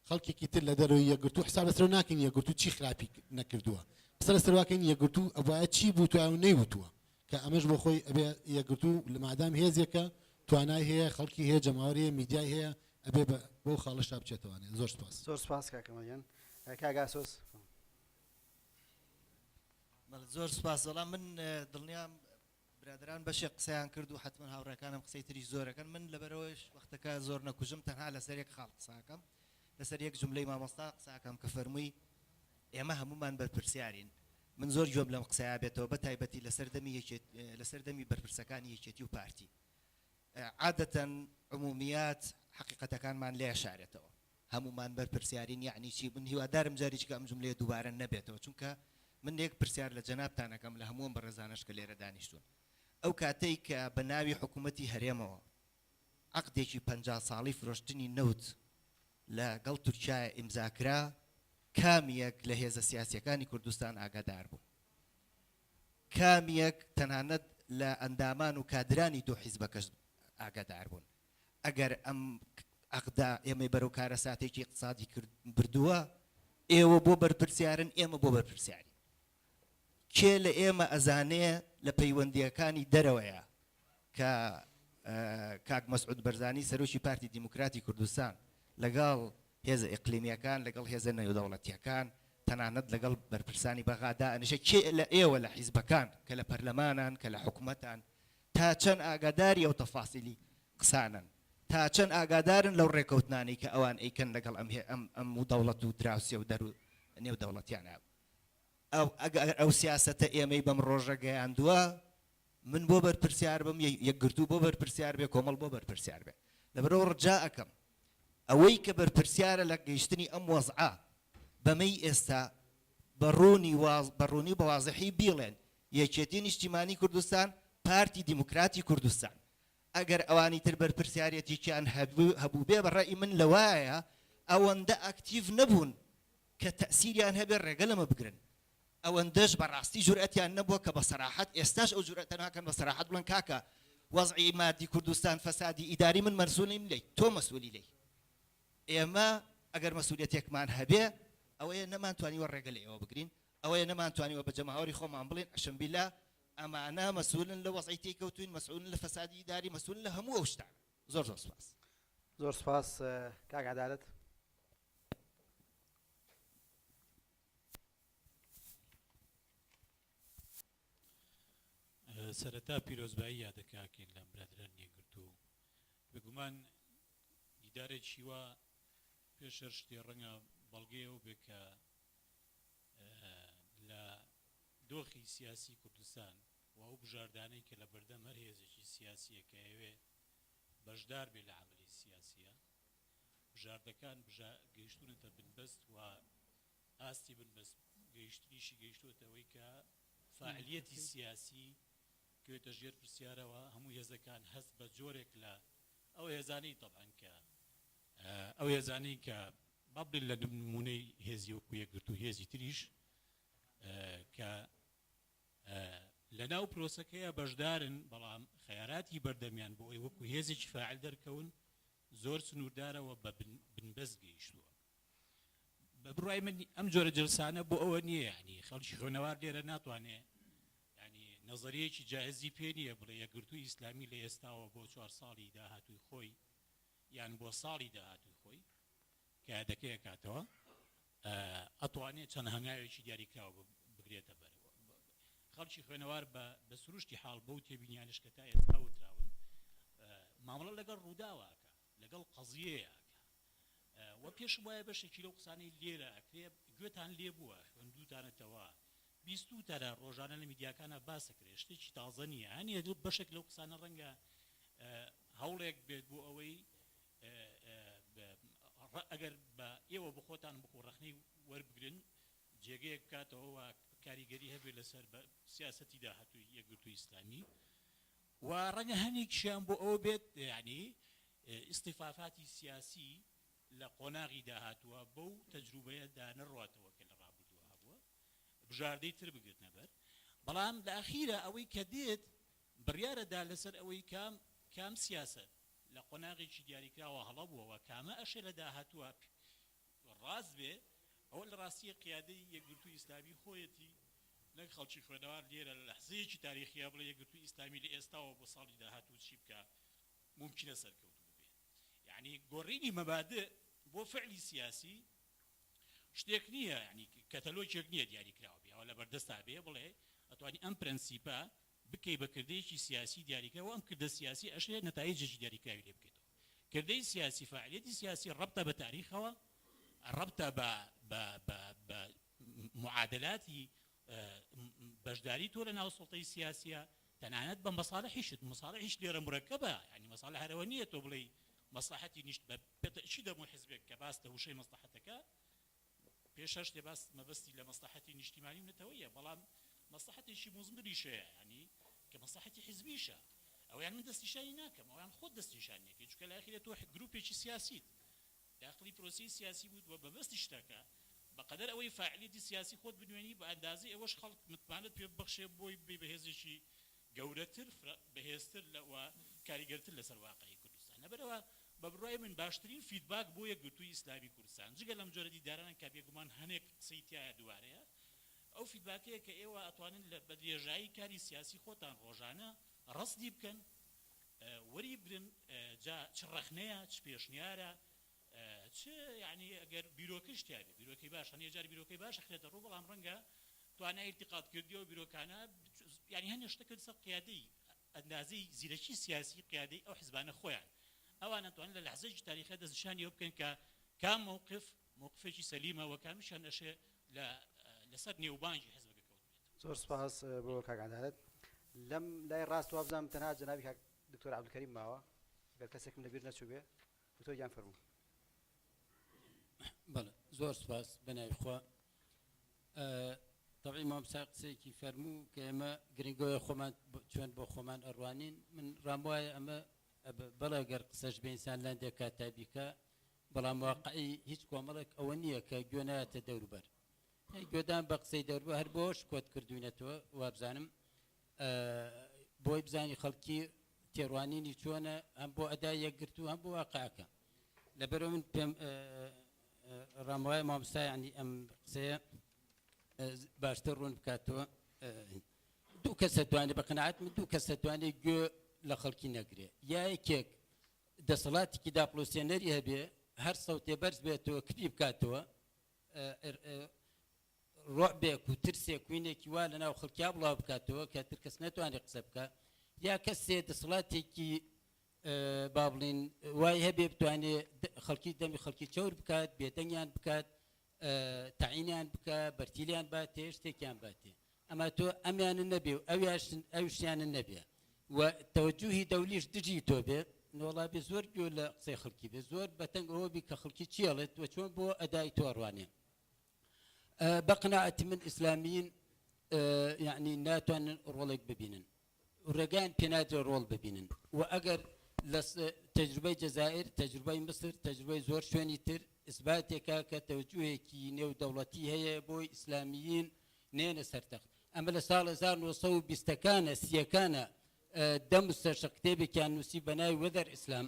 خەڵکێکی تر لە دەرەوەی یەکگرتوو حساب لەسەر ناکەین یەکگرتوو چی خراپی نەکردووە قسە لەسەر واکەین یەکگرتوو ئەبوایە چی بوتوایە و نەیوتووە کە ئەمەش بۆ خۆی ئەبێ یەکگرتوو لە مادام هێزێکە توانای هەیە خەڵکی هەیە جەماوەری هەیە میدیای هەیە ئەبێ بە بەو خاڵەشا بچێتەوانێ زۆر سپاس.
زۆر سپاس کاک کەمال گیان. کاک ئاسۆس.
بەڵێ زۆر سپاس بەڵام من دڵنیام برادەران بەشێک قسەیان کرد و حەتمەن هاوڕێکانم قسەی تریش زۆر ئەکەن من لەبەرئەوەش وەختەکە زۆر نەکوژم تەنها لەسەر یەک خاڵ قسە ئەکەم لەسەر یەک جوملەی مامۆستا قسە ئەکەم کە فەرمووی ئێمە هەموومان بەرپرسیارین من زۆر گوێم لەم قسەیە بێتەوە بە تایبەتی لەسەر دەمی یەکێت لەسەر دەمی بەرپرسەکانی یەکێتی و پارتی عادەتەن عمومیات حەقیقەتەکانمان لێ شارێتەوە هەموومان بەرپرسیارین یەعنی چی؟ من هیوادارم جارێکی کە ئەم جوملەیە دووبارە نەبێتەوە چونکە من یەک پرسیار لە جەنابتان ئەکەم لە هەموو ئەم بەڕێزانەش کە لێرە دانیشتوون ئەو کاتەی کە بە ناوی حکوومەتی هەرێمەوە عەقدێکی 50 ساڵی فرۆشتنی نەوت لە گەڵ تورکیا ئیمزا کرا کام یەک لە هێزە سیاسیەکانی کوردستان ئاگادار بوو؟ کام یەک تەنانەت لە ئەندامان و کادرانی دوو حیزبەکەش ئاگادار بوون. ئەگەر ئەم عەقدە ئێمەی بەرەو کارەساتێکی ئیقتسادی کرد بردووە، ئێوە بۆ بەرپرسیارن، ئێمە بۆ بەرپرسیارین؟ کێ لە ئێمە ئەزانێ لە پەیوەندییەکانی دەرەوەیا کە کاک مەسعود بەرزانی سەرۆکی پارتی دیموکراتی کوردستان لەگەڵ هێزە ئیقلیمییەکان، لەگەڵ هێزە نێودەوڵەتییەکان، تەنانەت لەگەڵ بەرپرسانی بەغا دائەنیشێ، کێ لە ئێوە لە حیزبەکان کە لە پەرلەمانان، کە لە حکومەتان، تا چەند ئاگاداری ئەو تەفاسیلی قسانەن؟ تا چەند ئاگادارن لەو ڕێکەوتنانەی کە ئەوان ئەیکەن لەگەڵ ئەم ئەم ئەم و دەوڵەت و دراوسێ و دەر و نێودەوڵەتیانە؟ ئەو ئەگەر ئەو سیاسەتە ئێمەی بەم ڕۆژە گەیاندووە، من بۆ بەرپرسیار بم، یەکگرتوو بۆ بەرپرسیار بێ، کۆمەڵ بۆ بەرپرسیار بێ؟ لەبەرئەوە ڕجا ئەکەم ئەوەی کە بەرپرسیارە لە گەیشتنی ئەم وەزعە بەمەی ئێستا بە ڕوونی بە ڕوونی و بە وازحی بیڵێن، یەکێتی نیشتیمانی کوردستان، پارتی دیموکراتی کوردستان. ئەگەر ئەوانی تر بەرپرسیارێتیکیان هەبووبێ بە ڕەئی من لەوایە ئەوەندە ئەکتیڤ نەبوون کە تەئسیریان هەبێ ڕێگە لەمە بگرن. ئەوەندەش بە ڕاستی جورئەتیان نەبووە کە بە سەراحەت ئێستاش ئەو جورئەتە ناکەن بە سەراحەت بڵێن کاکە وەزعی مادی کوردستان فەسادی ئیداری من مەسئول نیم لێی تۆ مەسئولی لێی. ئێمە ئەگەر مەسئولیەتێکمان هەبێ ئەوەیە نەمانتوانیوە ڕێگە لە ئێوە بگرین، ئەوەیە نەمانتوانیوە بە جەماوەری خۆمان بڵێین عەشم بیلا ئەمانە مەسئولن لە وەزعی تێی کەوتوین، مەسئولن لە فەسادی ئیداری، مەسئولن لە هەموو ئەو شتانە. زۆر زۆر سوپاس.
زۆر سوپاس کاک عەدالەت.
سەرەتا پیرۆزبایی یادەکە ئەکەین لە برادەرانی یەکگرتوو. بێگومان دیدارێکی وا پێش هەر شتێ ڕەنگە بەڵگەی ئەوە بێ کە لە دۆخی سیاسی کوردستان و ئەو بژاردانەی کە لە بەردەم هەر هێزێکی سیاسییە کە ئەیەوێ بەشدار بێ لە عەمەلی سیاسییە بژاردەکان گەیشتوونەتە بنبەست و ئاستی بنبەست گەیشتنیشی گەیشتووەتە ئەوەی کە فاعلیەتی سیاسی کەوێتە ژێر پرسیارەوە، هەموو هێزەکان هەست بە جۆرێک لە ئەو هێزانەی تەبعەن کە ئەو هێزانەی کە با بڵێین لە نموونەی هێزی وەکوو یەکگرتوو هێزی تریش کە لە ناو پرۆسەکەیە بەشدارن بەڵام خەیاراتی بەردەمیان بۆ ئەوەی وەکوو هێزێکی فاعل دەرکەون زۆر سنووردارەوە بە بنبەست گەیشتووە. بە بڕوای من ئەم جۆرە جلسانە بۆ ئەوە نییە یعنی خەڵکی خوێنەوار لێرە ناتوانێ یعنی نەزەریەکی جاهزی پێ نییە بڵێ یەکگرتووی ئیسلامی لە ئێستاوە بۆ چوار ساڵی داهاتووی خۆی یان بۆ ساڵی داهاتووی خۆی کە یادەکەی ئەکاتەوە ئەتوانێ چەند هەنگاوێکی دیاریکراو بگرێتە بەر. خەڵکی خوێنەوار بە سروشتی حاڵ بەو تێبینیانەش کە تا ئێستا وتراون مامەڵە لەگەڵ ڕووداوە ئەکا، لەگەڵ قەزیەیە ئەکا. وە پێشم وایە بەشێکی لەو قسانەی لێرە ئەکرێ گوێتان لێ بووە، خوێندووتانەتەوە، بیستووتانە ڕۆژانە لە میدیاکانا باس ئەکرێ، شتێکی تازە نییە. هەنێ بەشێک لەو قسانە ڕەنگە هەوڵێک بێت بۆ ئەوەی ئەگەر بە ئێوە بخۆتان بخۆ ڕەخنەی وەربگرن جێگەیەک بکاتەوە و کاریگەری هەبێت لەسەر سیاسەتی داهاتووی یەکگرتووی ئیسلامی و ڕەنگە هەنێکیشیان بۆ ئەوە بێت یعنی ئیستیفافاتی سیاسی لە قۆناغی داهاتووە بەو تەجروبەیەدا نەڕواتەوە کە لە ڕابردووە هەبووە بژاردەی تر بگرنە بەر بەڵام لە ئەخیرا ئەوەی کە دێت بڕیارە دا لەسەر ئەوەی کام کام سیاسەت لە قۆناغێکی دیاریکراوە هەڵە بووە و کامە ئەشێ لە داهاتووە ڕاست بێ، ئەوە لە ڕاستییە قیادەی یەکگرتووی ئیسلامی خۆیەتی نەک خەڵکی خوێنەوار لێرە لە لەحزەیەکی تاریخییا بڵێ یەکگرتووی ئیسلامی لە ئێستاوە بۆ ساڵی داهاتوو چی بکا مومکینە سەرکەوتوو ببێ. یەعنی گۆڕینی مەبادئ بۆ فعلی سیاسی شتێک نییە یەعنی کەتەلۆکێک نییە دیاریکراو بێ ئەوە لەبەردەستا بێ بڵێ ئەتوانی ئەم پرەنسیپە بکەی بە کردەیەکی سیاسی دیاریکراو و ئەم کردە سیاسی ئەشێ نەتایجێکی دیاریکراوی لێ بکەیتەوە. کردەی سیاسی، فاعلیەتی سیاسی ڕەبتە بە تاریخەوە، ڕەبتە بە بە بە بە معادلاتی بەشداری تۆ لە ناو سوڵتەی سیاسیە، تەنانەت بە مەسالحیشت، مەسالحیش لێرە مورەکەبە، یانی مەسالح هەر ئەوە نییە تۆ بڵێی مەسڵەحەتی نیشت بە پێتەئکید هەموو حزبێک کە باس لە وشەی مەسڵەحەتەکە پێش هەر شتێ باس مەبەستی لە مەسڵەحەتی نیشتیمانی و نەتەوەییە، بەڵام مەسڵەحەتێکی موزمریش هەیە، یانی کە مەسڵەحەتی حیزبیشە. ئەوەیان من دەستنیشانی ناکەم، ئەوەیان خۆت دەستنیشانی ئەکەی، چونکە لە ئاخیرە تۆ گروپێکی سیاسیت، داخڵی پرۆسەی سیاسی بوویت و مەبەستی شتەکە بە قەدەر ئەوەی فاعلیەتی سیاسی خۆت بنوێنی، بە ئەندازەی ئەوەش خەڵک متمانەت پێ ببەخشێ بۆی ببی بە هێزێکی. گەورەتر، بەهێزتر لە و کاریگەرتر لەسەر واقعی کوردستان. لەبەرئەوە بە بڕوای من باشترین feedback بۆ یەکگرتووی ئیسلامی کوردستان، جگە لەم جۆرە دیدارانە کە بێگومان هەنێک قسەی تیایە دووبارەیە، ئەو feedback ەیە کە ئێوە ئەتوانن لە بە درێژایی کاری سیاسی خۆتان ڕۆژانە ڕەسدی بکەن، وەری بگرن، جا چ ڕەخنەیە، چ پێشنیارە، چ یانی ئەگەر بیرۆکەش تیابێ، بیرۆکەی باش، هەنێ جار بیرۆکەی باش ئەخرێتە ڕوو، بەڵام ڕەنگە توانای ئیلتیقات کردنی ئەو بیرۆکانە، یانی هەنێ شتە کەوتە سەر قیادەی ئەندازەی زیرەکی سیاسی قیادەی ئەو حزبانە خۆیان، ئەوان ئەتوانن لە لەحزەیەکی تاریخیا دەستنیشانی ئەوە بکەن کە کام مەوقف مەوقفێکی سەلیمە و کامیشیان ئەشێ لە لەسەر نێوبانگی حزبەکە کەوتبێت.
زۆر سوپاس بۆ کاک عەدالەت. لەم لای ڕاست وابزانم تەنها جەنابی کاک دکتۆر عەبدولکەریم ماوە، گەر کەسێکم لەبیر نەچووبێ. دکتۆر گیان فەرموو.
بەڵێ زۆر سوپاس بەناوی خوا. تەبعی مامۆستا قسەیەکی فەرموو کە ئێمە گرنگەوەیە خۆمان چۆن بۆ خۆمان ئەڕوانین. من ڕام وایە ئەمە بەڵێ گەر قسەش بێ ئینسان لەندێک کاتا بیکا، بەڵام واقعی هیچ کۆمەڵێک ئەوە نییە کە گوێ نایەتە دەوروبەر. گوێدان بە قسەی دەوروبەر هەر بۆش کۆت کردوینەتەوە وابزانم بۆی بزانی خەڵکی تێڕوانینی چۆنە هەم بۆ ئەدای یەکگرتوو هەم بۆ واقعەکە. لەبەرئەوە من پێم ڕام وایە مامۆستا یعنی ئەم قسەیە باشتر ڕوون بکاتەوە. دوو کەس دەتوانێت بە قەناعەت من دوو کەس دەتوانێت گوێ لە خەڵکی نەگرێ، یا یەکێک دەسەڵاتێکی داپڵۆسێنەری هەبێ هەر سەوتێ بەرز بێتەوە کپی بکاتەوە، ڕۆعبێک و ترسێک وینێکی وا لەناو خەڵکیا بڵاو بکاتەوە کە تر کەس نەتوانێت قسە بکە، یا کەسێ دەسەڵاتێکی با بڵین وای هەبێ بتوانێ خەڵکی دەمی خەڵکی چەور بکات، بێدەنگیان بکات، تەعینیان بکە، بەرتیلیان باتێ، شتێکیان باتێ. ئەما تۆ ئەمیانە نەبێ و ئەویشیانە نەبێ و تەوەجوهی دەولیش دژی تۆ بێ، نۆڵا بێ زۆر گوێ لە قسەی خەڵکی بێ، زۆر بەتەنگ ئەوە بی کە خەڵکی چی ئەڵێت و چۆن بۆ ئەدای تۆ ئەڕوانێ. بە قەناعەتی من ئیسلامیین یەعنی ناتوانن ڕۆڵێک ببینن. ڕێگایان پێنادرێ ڕۆڵ ببینن و ئەگەر لە تەجروبەی جەزائیر، تەجروبەی میسر، تەجروبەی زۆر شوێنی تر ئیسباتێکە کە تەوجوهێکی نێو دەوڵەتی هەیە بۆی ئیسلامیین نێنە سەر تەخت. ئەمە لە ساڵ 1920 ەکانە سییەکانە دە مستەشق کتێبێکیان نووسی بە ناوی وەدەر ئیسلام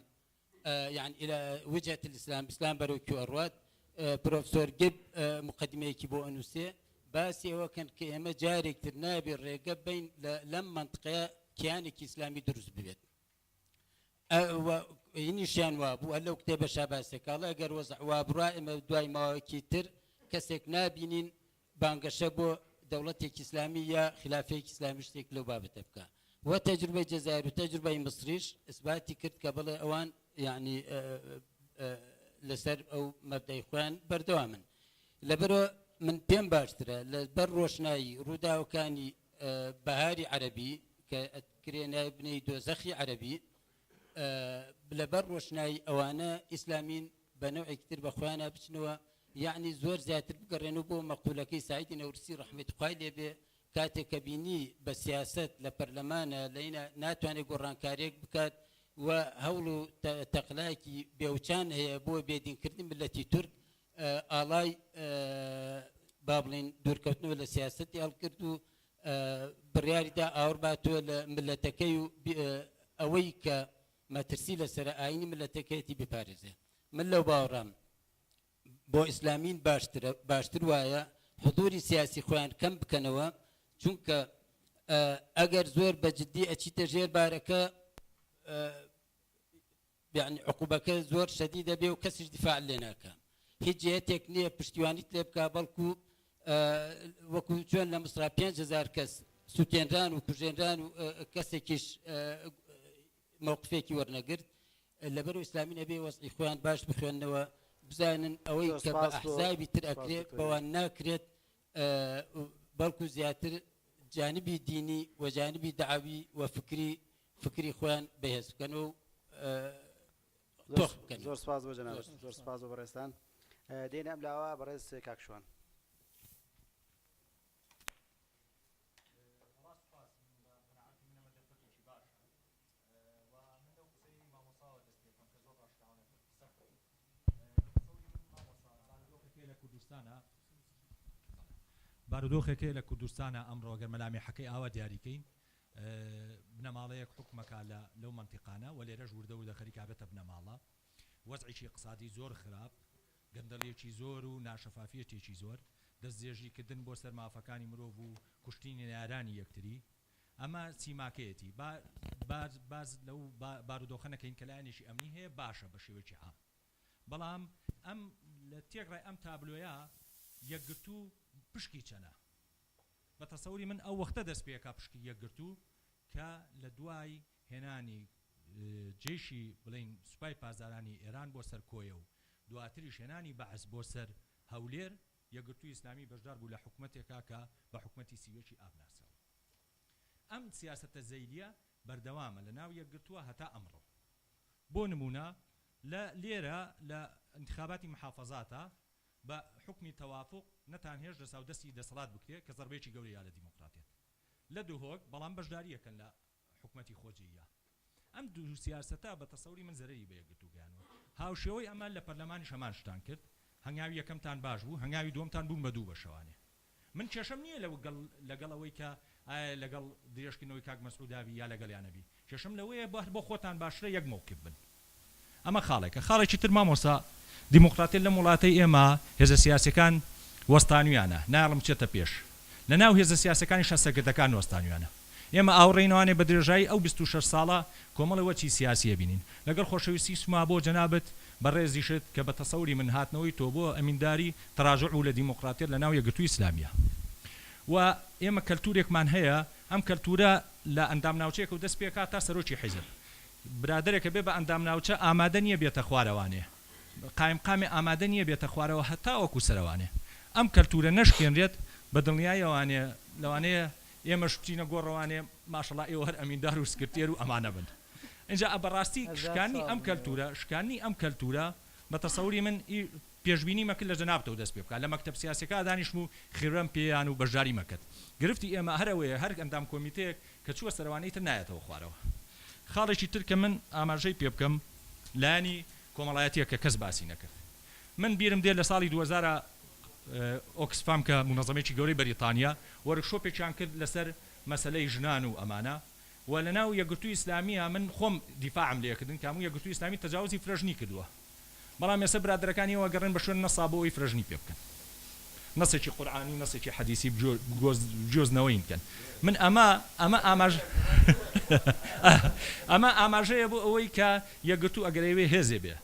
یان الى وجهة الاسلام، ئیسلام بەرەو کوێ ئەڕوات، پرۆفسۆر گب مقدمەیەکی بۆ ئەنووسێ باسی ئەوە کەن کە ئێمە جارێک تر نابێ ڕێگە بەین لەم مەنتقەیە کیانێکی ئیسلامی دروست ببێت. هینیشیان وابوو هەر لەو کتێبەشا باسێکا ئەڵێ ئەگەر وەزع وا بڕوا ئێمە دوای ماوەیەکی تر کەسێک نابینین بانگەشە بۆ دەوڵەتێکی ئیسلامی یا خیلافەیەکی ئیسلامی شتێک لەو بابەتە بکا و تەجروبەی جەزائیر و تەجروبەی میسریش ئیسباتی کرد کە بڵێ ئەوان یعنی لەسەر ئەو مەبدەی خۆیان بەردەوامن. لەبەرئەوە من پێم باشترە لەبەر ڕۆشنایی ڕووداوەکانی بەهاری عەرەبی کە ئەکرێ ناوی بنێی دۆزەخی عەرەبی، لەبەر ڕۆشنایی ئەوانە ئیسلامین بە نەوعێکی تر بە خۆیانا بچنەوە، یەعنی زۆر زیاتر بگەڕێنەوە بۆ مەقولەکەی سەعیدی نەورسی ڕەحمەتی خوای لێ بێ کاتێک کە بینی بە سیاسەت لە پەرلەمانە لەینا ناتوانێت گۆڕانکاریەک بکات و هەوڵ و تەقلایەکی بێوچان هەیە بۆ بێدینکردنی میللەتی تورک ئاڵای با بڵێین دوورکەوتنەوە لە سیاسەتی هەڵکرد و بڕیاری دا ئاوڕ باتەوە لە میللەتەکەی و ئەوەی کە مەترسی لەسەرە ئایینی میللەتەکەیەتی بپارێزێ. من لەو باوەڕام بۆ ئیسلامین باشترە باشتر وایە حزوری سیاسی خۆیان کەم بکەنەوە چونکە ئەگەر زۆر بە جدی ئەچیتە ژێر بارەکە یەعنی عقوبەکە زۆر شەدیدە بێ و کەسیش دیفاع لێ ناکا هیچ جهتێک نییە پشتیوانیت لێ بکا بەڵکو وەکو چۆن لە مسرا 5000 کەس سوتێنران و کوژێنران و کەسێکیش مەوقفێکی وەرنەگرت لەبەر ئیسلامی نەبێ وەزعی خۆیان باش بخوێندنەوە بزانن ئەوەی کە بە ئەحزابی تر ئەکرێت بەوان ناکرێت بەڵکو زیاتر جانبی دینی و جانبی دەعەوی و فکری فکری خۆیان بەهێز بکەن و تۆخ بکەن.
زۆر سپاس بۆ جەنابت. زۆر سپاس بۆ بەڕێزتان. دێینە ئەم لاوە بەڕێز کاک شوان.
وەڵا سوپاس من بە قەناعەتی من ئەمە دەرفەتێکی باشە و من لەو قسەی مامۆساوە دەست پێ بکەم کە زۆر ڕاشکاوانە قسە کرد لە تەسەوری من مامۆسا بارودۆخێک هەیە لە کوردستانا بارودۆخێک هەیە لە کوردستانا ئەمڕۆ گەر مەلامحەکەی ئاوا دیاری کەین.
بنەماڵەیەک حوکمەکا لە لەو مەنتیقانە و لێرەش وردە وردە خەریکە ئەبێتە بنەماڵە وەزعێکی ئیقتسادی زۆر خراپ گەندەڵیەکی زۆر و ناشەفافیەتێکی زۆر دەستدرێژی کردن بۆ سەر مافەکانی مرۆڤ و کوشتنی نەیارانی یەکتری ئەمە سیماکەیەتی با باز باز لەو بارودۆخە نەکەین کە لایەنێکی ئەمنی هەیە باشە بە شێوەیەکی عام بەڵام ئەم لە تێکڕای ئەم تابلۆیە یەکگرتوو پشکی چەنە؟ بە تەسەوری من ئەو وەختە دەست پێ ئەکا پشکی یەکگرتوو کە لە دوای هێنانی جەیشی بڵێین سوپای پاسدارانی ئێران بۆ سەر کۆیە و دواتریش هێنانی بەعس بۆ سەر هەولێر یەکگرتووی ئیسلامی بەشدار بوو لە حکومەتێکا کە بە حکومەتی 31 ئاب ناسراوە. ئەم سیاسەتە زەیلیە بەردەوامە لە ناو یەکگرتووە هەتا ئەمڕۆ. بۆ نموونە لە لێرە لە ئینتخاباتی محافەزاتا بە حوکمی تەوافوق نەتانهێشت دەساودەستی دەسەڵات بکرێ کە زەربەیەکی گەورەیە لە دیموکراتیەت لە دهۆک بەڵام بەشداری ئەکەن لە حکومەتی خۆجێییا. ئەم دوو سیاسەتە بە تەسەوری من زەرەری بە یەکگرتوو گەیانوە. هاوشێوەی ئەمە لە پەرلەمانیش هەمان شتان کرد. هەنگاوی یەکەمتان باش بوو، هەنگاوی دووەمتان بوون بە دوو بەشەوانێ. من کێشەم نییە لە لەگەڵ ئەوەی کە ئایا لەگەڵ درێژکردنەوەی کاک مەسعودا بی یا لەگەڵیا نەبی. کێشەم لەوەیە هەر بۆ خۆتان باشترە یەک مەوقیف بن. ئەمە خاڵێکە. خاڵێکی تر مامۆستا، دیموکراتیەت لەم وڵاتەی ئێمە هێزە سیاسیەکان وەستانویانە، نایەڵن بچێتە پێش. لە ناو هێزە سیاسیەکانیشا سەرکردەکان وەستانویانە. ئێمە ئاوڕێینەوانێ بە درێژایی ئەو 26 ساڵە کۆمەڵێ وەچی سیاسی ئەبینین. لەگەڵ خۆشەویستی سما بۆ جەنابت بەڕێزیشت کە بە تەسەوری من هاتنەوەی تۆ بۆ ئەمینداری تەراجوع بوو لە دیموکراتیەت لە ناو یەکگرتووی ئیسلامیە. و ئێمە کەلتورێکمان هەیە ئەم کەلتورە لە ئەندام ناوچەیەکەوە دەست پێکا تا سەرۆکی حیزب. برادەرێکە بێ بە ئەندام ناوچە ئامادە نیە بێتە خوارەوانێ قایمقامێ ئامادە نیە بێتە خوارەوە هەتاوەکو سەرەوانێ ئەم کەلتورە نەشکێنرێت بە دڵنیایەوانێ لەوانەیە ئێمەش بچینە گۆڕەوانێ ماشەڵا ئێوە هەر ئەمیندار و سکرتێر و ئەمانە بن ئینجا بەڕاستی
هەزار
شکاندنی
ساڵ
ئەم
بن ئێوە.
کەلتورە شکاندنی ئەم کەلتورە بە تەسەوری من ئی پێشبینی مەکرد لە جەنابتەوە دەست پێ بکات، لە مەکتەب سیاسیەکە دانیشتم و خیرەم پێیان و بەشداری مەکرد. گرفتی ئێمە هەر ئەوەیە هەر ئەندام کۆمیتەیەک کە چووە سەرەوانە ئیتر نایەتەوە خوارەوە. خاڵێکی تر کە من ئاماژەی پێ بکەم لایەنی کۆمەڵایەتیە کە کەس باسی نەکرد. من بیرم دێت لە ساڵی 2000 ئۆکسفام کە مونەزەمەیەکی گەورەی بەریتانیە وۆرکشۆپێکیان کرد لەسەر مەسەلەی ژنان و ئەمانە و لەناو یەکگرتووی ئیسلامیە من خۆم دیفاعم لێکردن کە هەموو یەکگرتووی ئیسلامی تەجاوزی فرەژنی کردووە. بەڵام ئێستا برادەرەکانی ئەوە گەڕێن بە شوێن نەسا بۆ ئەوەی فرەژنی پێ بکەن نەسێکی قورئانی و نەسێکی حەدیسی بگۆزنەوەی بکەن من ئەمە ئەمە ئاماژ ئەمە ئاماژەیە بۆ ئەوەی کە یەکگرتوو ئەگەر ئەیەوێ هێزێ بێ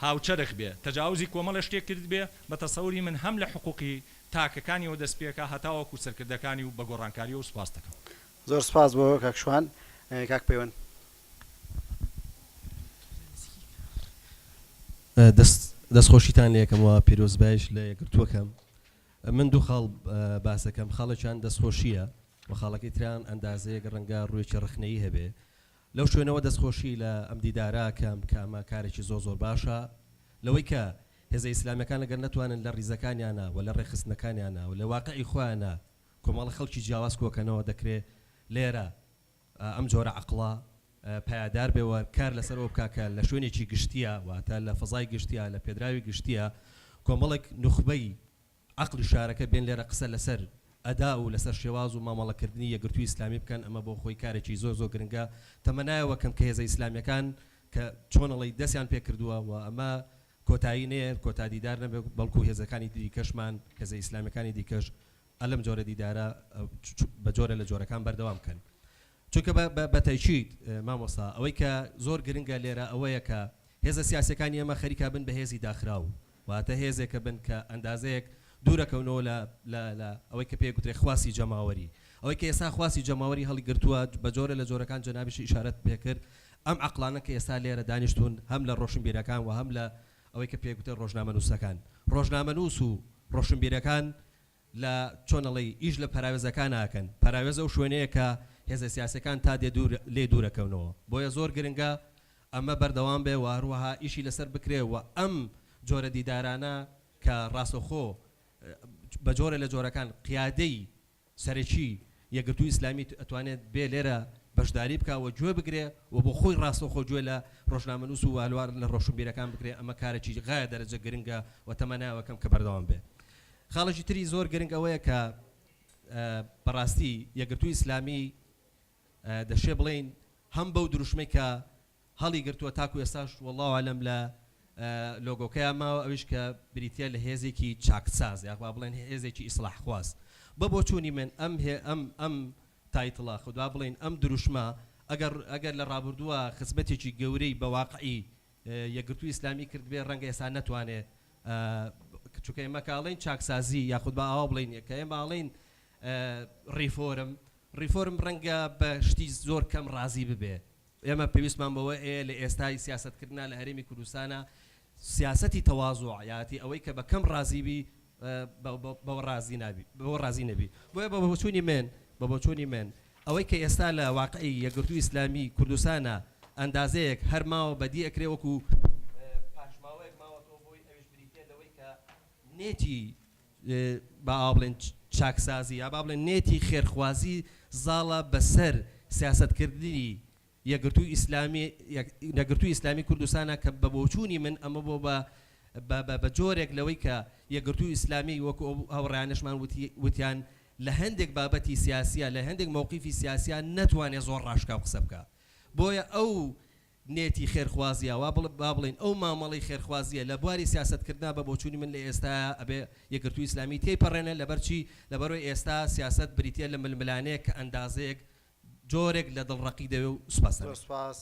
هاوچەرخ بێ تەجاوزی کۆمەڵێ شتێک کرد بێ بە تەسەوری من هەم لە حقوقی تاکەکانیەوە دەست پێکا هەتاوەکو سەرکردەکانی و بە گۆڕانکاریەوە سوپاست دەکەم.
زۆر سپاس بۆ کاک شوان. کاک پەیوەند.
دەست دەستخۆشیتان لێکەم و پیرۆزبایش لە یەکگرتووەکەم من دوو خاڵ باسەکەم خاڵێکیان دەستخۆشیە و خاڵەکەی تریان ئەندازەیەک ڕەنگە ڕوویەکی ڕەخنەیی هەبێ لەو شوێنەوە دەستخۆشی لە ئەم دیدارە کەم کە ئەمە کارێکی زۆر زۆر باشە لەوەی کە هێزە ئیسلامیەکان ئەگەر نەتوانن لە ڕیزەکانیانە و لە ڕێکخستنەکانیانە و لە واقعی خۆیانە کۆمەڵە خەڵکی جیاواز کۆکەنەوە دەکرێ لێرە ئەم جۆرە عەقڵە پایەدار بێ و کار لەسەر ئەوە بکا کە لە شوێنێکی گشتییە واتە لە فەزای گشتییە لە پێدراوی گشتییە کۆمەڵێک نوخبەی عەقڵی شارەکە بێن لێرە قسە لەسەر ئەدا و لەسەر شێواز و مامەڵەکردنی یەکگرتووی ئیسلامی بکەن ئەمە بۆ خۆی کارێکی زۆر زۆر گرنگە تەمەنایەوە کەم کە هێزە ئیسلامیەکان کە چۆن ئەڵێی دەستیان پێ کردووە و ئەمە کۆتایی نەیەت کۆتا دیدار نەبێت بەڵکو هێزەکانی دیکەشمان هێزە ئیسلامیەکانی دیکەش ئەلم جۆرە دیدارە بە جۆرە لە جۆرەکان بەردەوام کەن چونکە بە تەئکید مامۆستا ئەوەی کە زۆر گرنگە لێرە ئەوەیە کە هێزە سیاسیەکانی ئێمە خەریکە بن بە هێزی داخراو واتە هێزێکە بن کە ئەندازەیەک دوورەکەونەوە لە لە لە ئەوەی کە پێی گوترێ خواستی جەماوەری ئەوەی کە ئێستا خواستی جەماوەری هەڵیگرتووە بە جۆرە لە جۆرەکان جەنابیشی ئیشارەت پێکرد ئەم عەقڵانە کە ئێستا لێرە دانیشتوون هەم لە ڕۆشنبیرەکان و هەم لە ئەوەی کە پێی گوترێ ڕۆژنامەنووسەکان ڕۆژنامەنووس و ڕۆشنبیرەکان لە چۆن ئەڵێی ئیش لە پەراوێزەکان ئەکەن، پەراوێز ئەو شوێنەیە کە هێزە سیاسیەکان تا دێ دوور لێی دوورەکەونەوە، بۆیە زۆر گرنگە ئەمە بەردەوام بێ و هەروەها ئیشی لەسەر بکرێ و ئەم جۆرە دیدارانە کە ڕاستەوخۆ بە جۆرێ لە جۆرەکان قیادەی سەرەکی یەکگرتووی ئیسلامی ئەتوانێت بێ لێرە بەشداری بکا و گوێ بگرێ و بۆ خۆی ڕاستەوخۆ گوێ لە ڕۆژنامەنووس و هەلوار لە ڕۆشنبیرەکان بگرێ ئەمە کارێکی غایە دەرەجە گرنگە و تەمەناوەکەم کە بەردەوام بێ. خاڵێکی تری زۆر گرنگ ئەوەیە کە بەڕاستی یەکگرتووی ئیسلامی. دەشێ بڵێین هەم بەو دروشمەی کە هەڵی گرتووە تاکو ئێستاش واللە اعلم لە لۆگۆکەیا ماوە ئەویش کە بریتیە لە هێزێکی چاکساز یاخ با بڵێن هێزێکی ئیسڵاحخواز بە بۆچوونی من ئەم ئەم ئەم title ە خود با بڵێین ئەم دروشمە ئەگەر ئەگەر لە ڕابردووە خزمەتێکی گەورەی بە واقعی یەکگرتووی ئیسلامی کردبێ ڕەنگە ئێستا نەتوانێ چونکە ئێمە کە ئەڵێین چاکسازی یاخود با ئاوا بڵێین کە ئێمە ئەڵێین ڕیفۆرم ڕیفۆرم ڕەنگە بە شتی زۆر کەم ڕازی ببێ ئێمە پێویستمان بەوە ئەیە لە ئێستای سیاسەتکردنا لە هەرێمی کوردستانا سیاسەتی تەوازوع یاتی ئەوەی کە بە کەم ڕازی بی بەوە ڕازی نابی بەوە ڕازی نەبی بۆیە بە بۆچوونی من بە بۆچوونی من ئەوەی کە ئێستا لە واقعی یەکگرتووی ئیسلامی کوردستانا ئەندازەیەک هەر ماوە بەدی ئەکرێ وەکو پاشماوەیەک ماوەتەوە بۆی ئەویش بریتیە لەوەی کە نێتی با ئاوا بڵێن چاکسازی یا با بڵێن نێتی خێرخوازی زاڵە بەسەر سیاسەتکردنی یەکگرتووی ئیسلامی یەکگرتووی ئیسلامی کوردستانە کە بە بۆچوونی من ئەمە بۆ بە بە بە جۆرێک لەوەی کە یەکگرتووی ئیسلامی وەکو ئەو هاوڕێیانەشمان وتی وتیان لە هەندێک بابەتی سیاسیە لە هەندێک مەوقیفی سیاسیە نەتوانێ زۆر ڕاشکاو قسە بکا بۆیە ئەو نێتی خێرخوازیە وا با بڵێین ئەو مامەڵەی خێرخوازیە لە بواری سیاسەتکردنا بە بۆچوونی من لە ئێستایا ئەبێ یەکگرتووی ئیسلامی تێی پەڕێنێ لەبەر چی لەبەرئەوەی ئێستا سیاسەت بریتیە لە ململانێ کە ئەندازەیەک جۆرێک لە دڵڕەقی دەوێ و سوپاستان
زۆر
دەکەم.
سوپاس.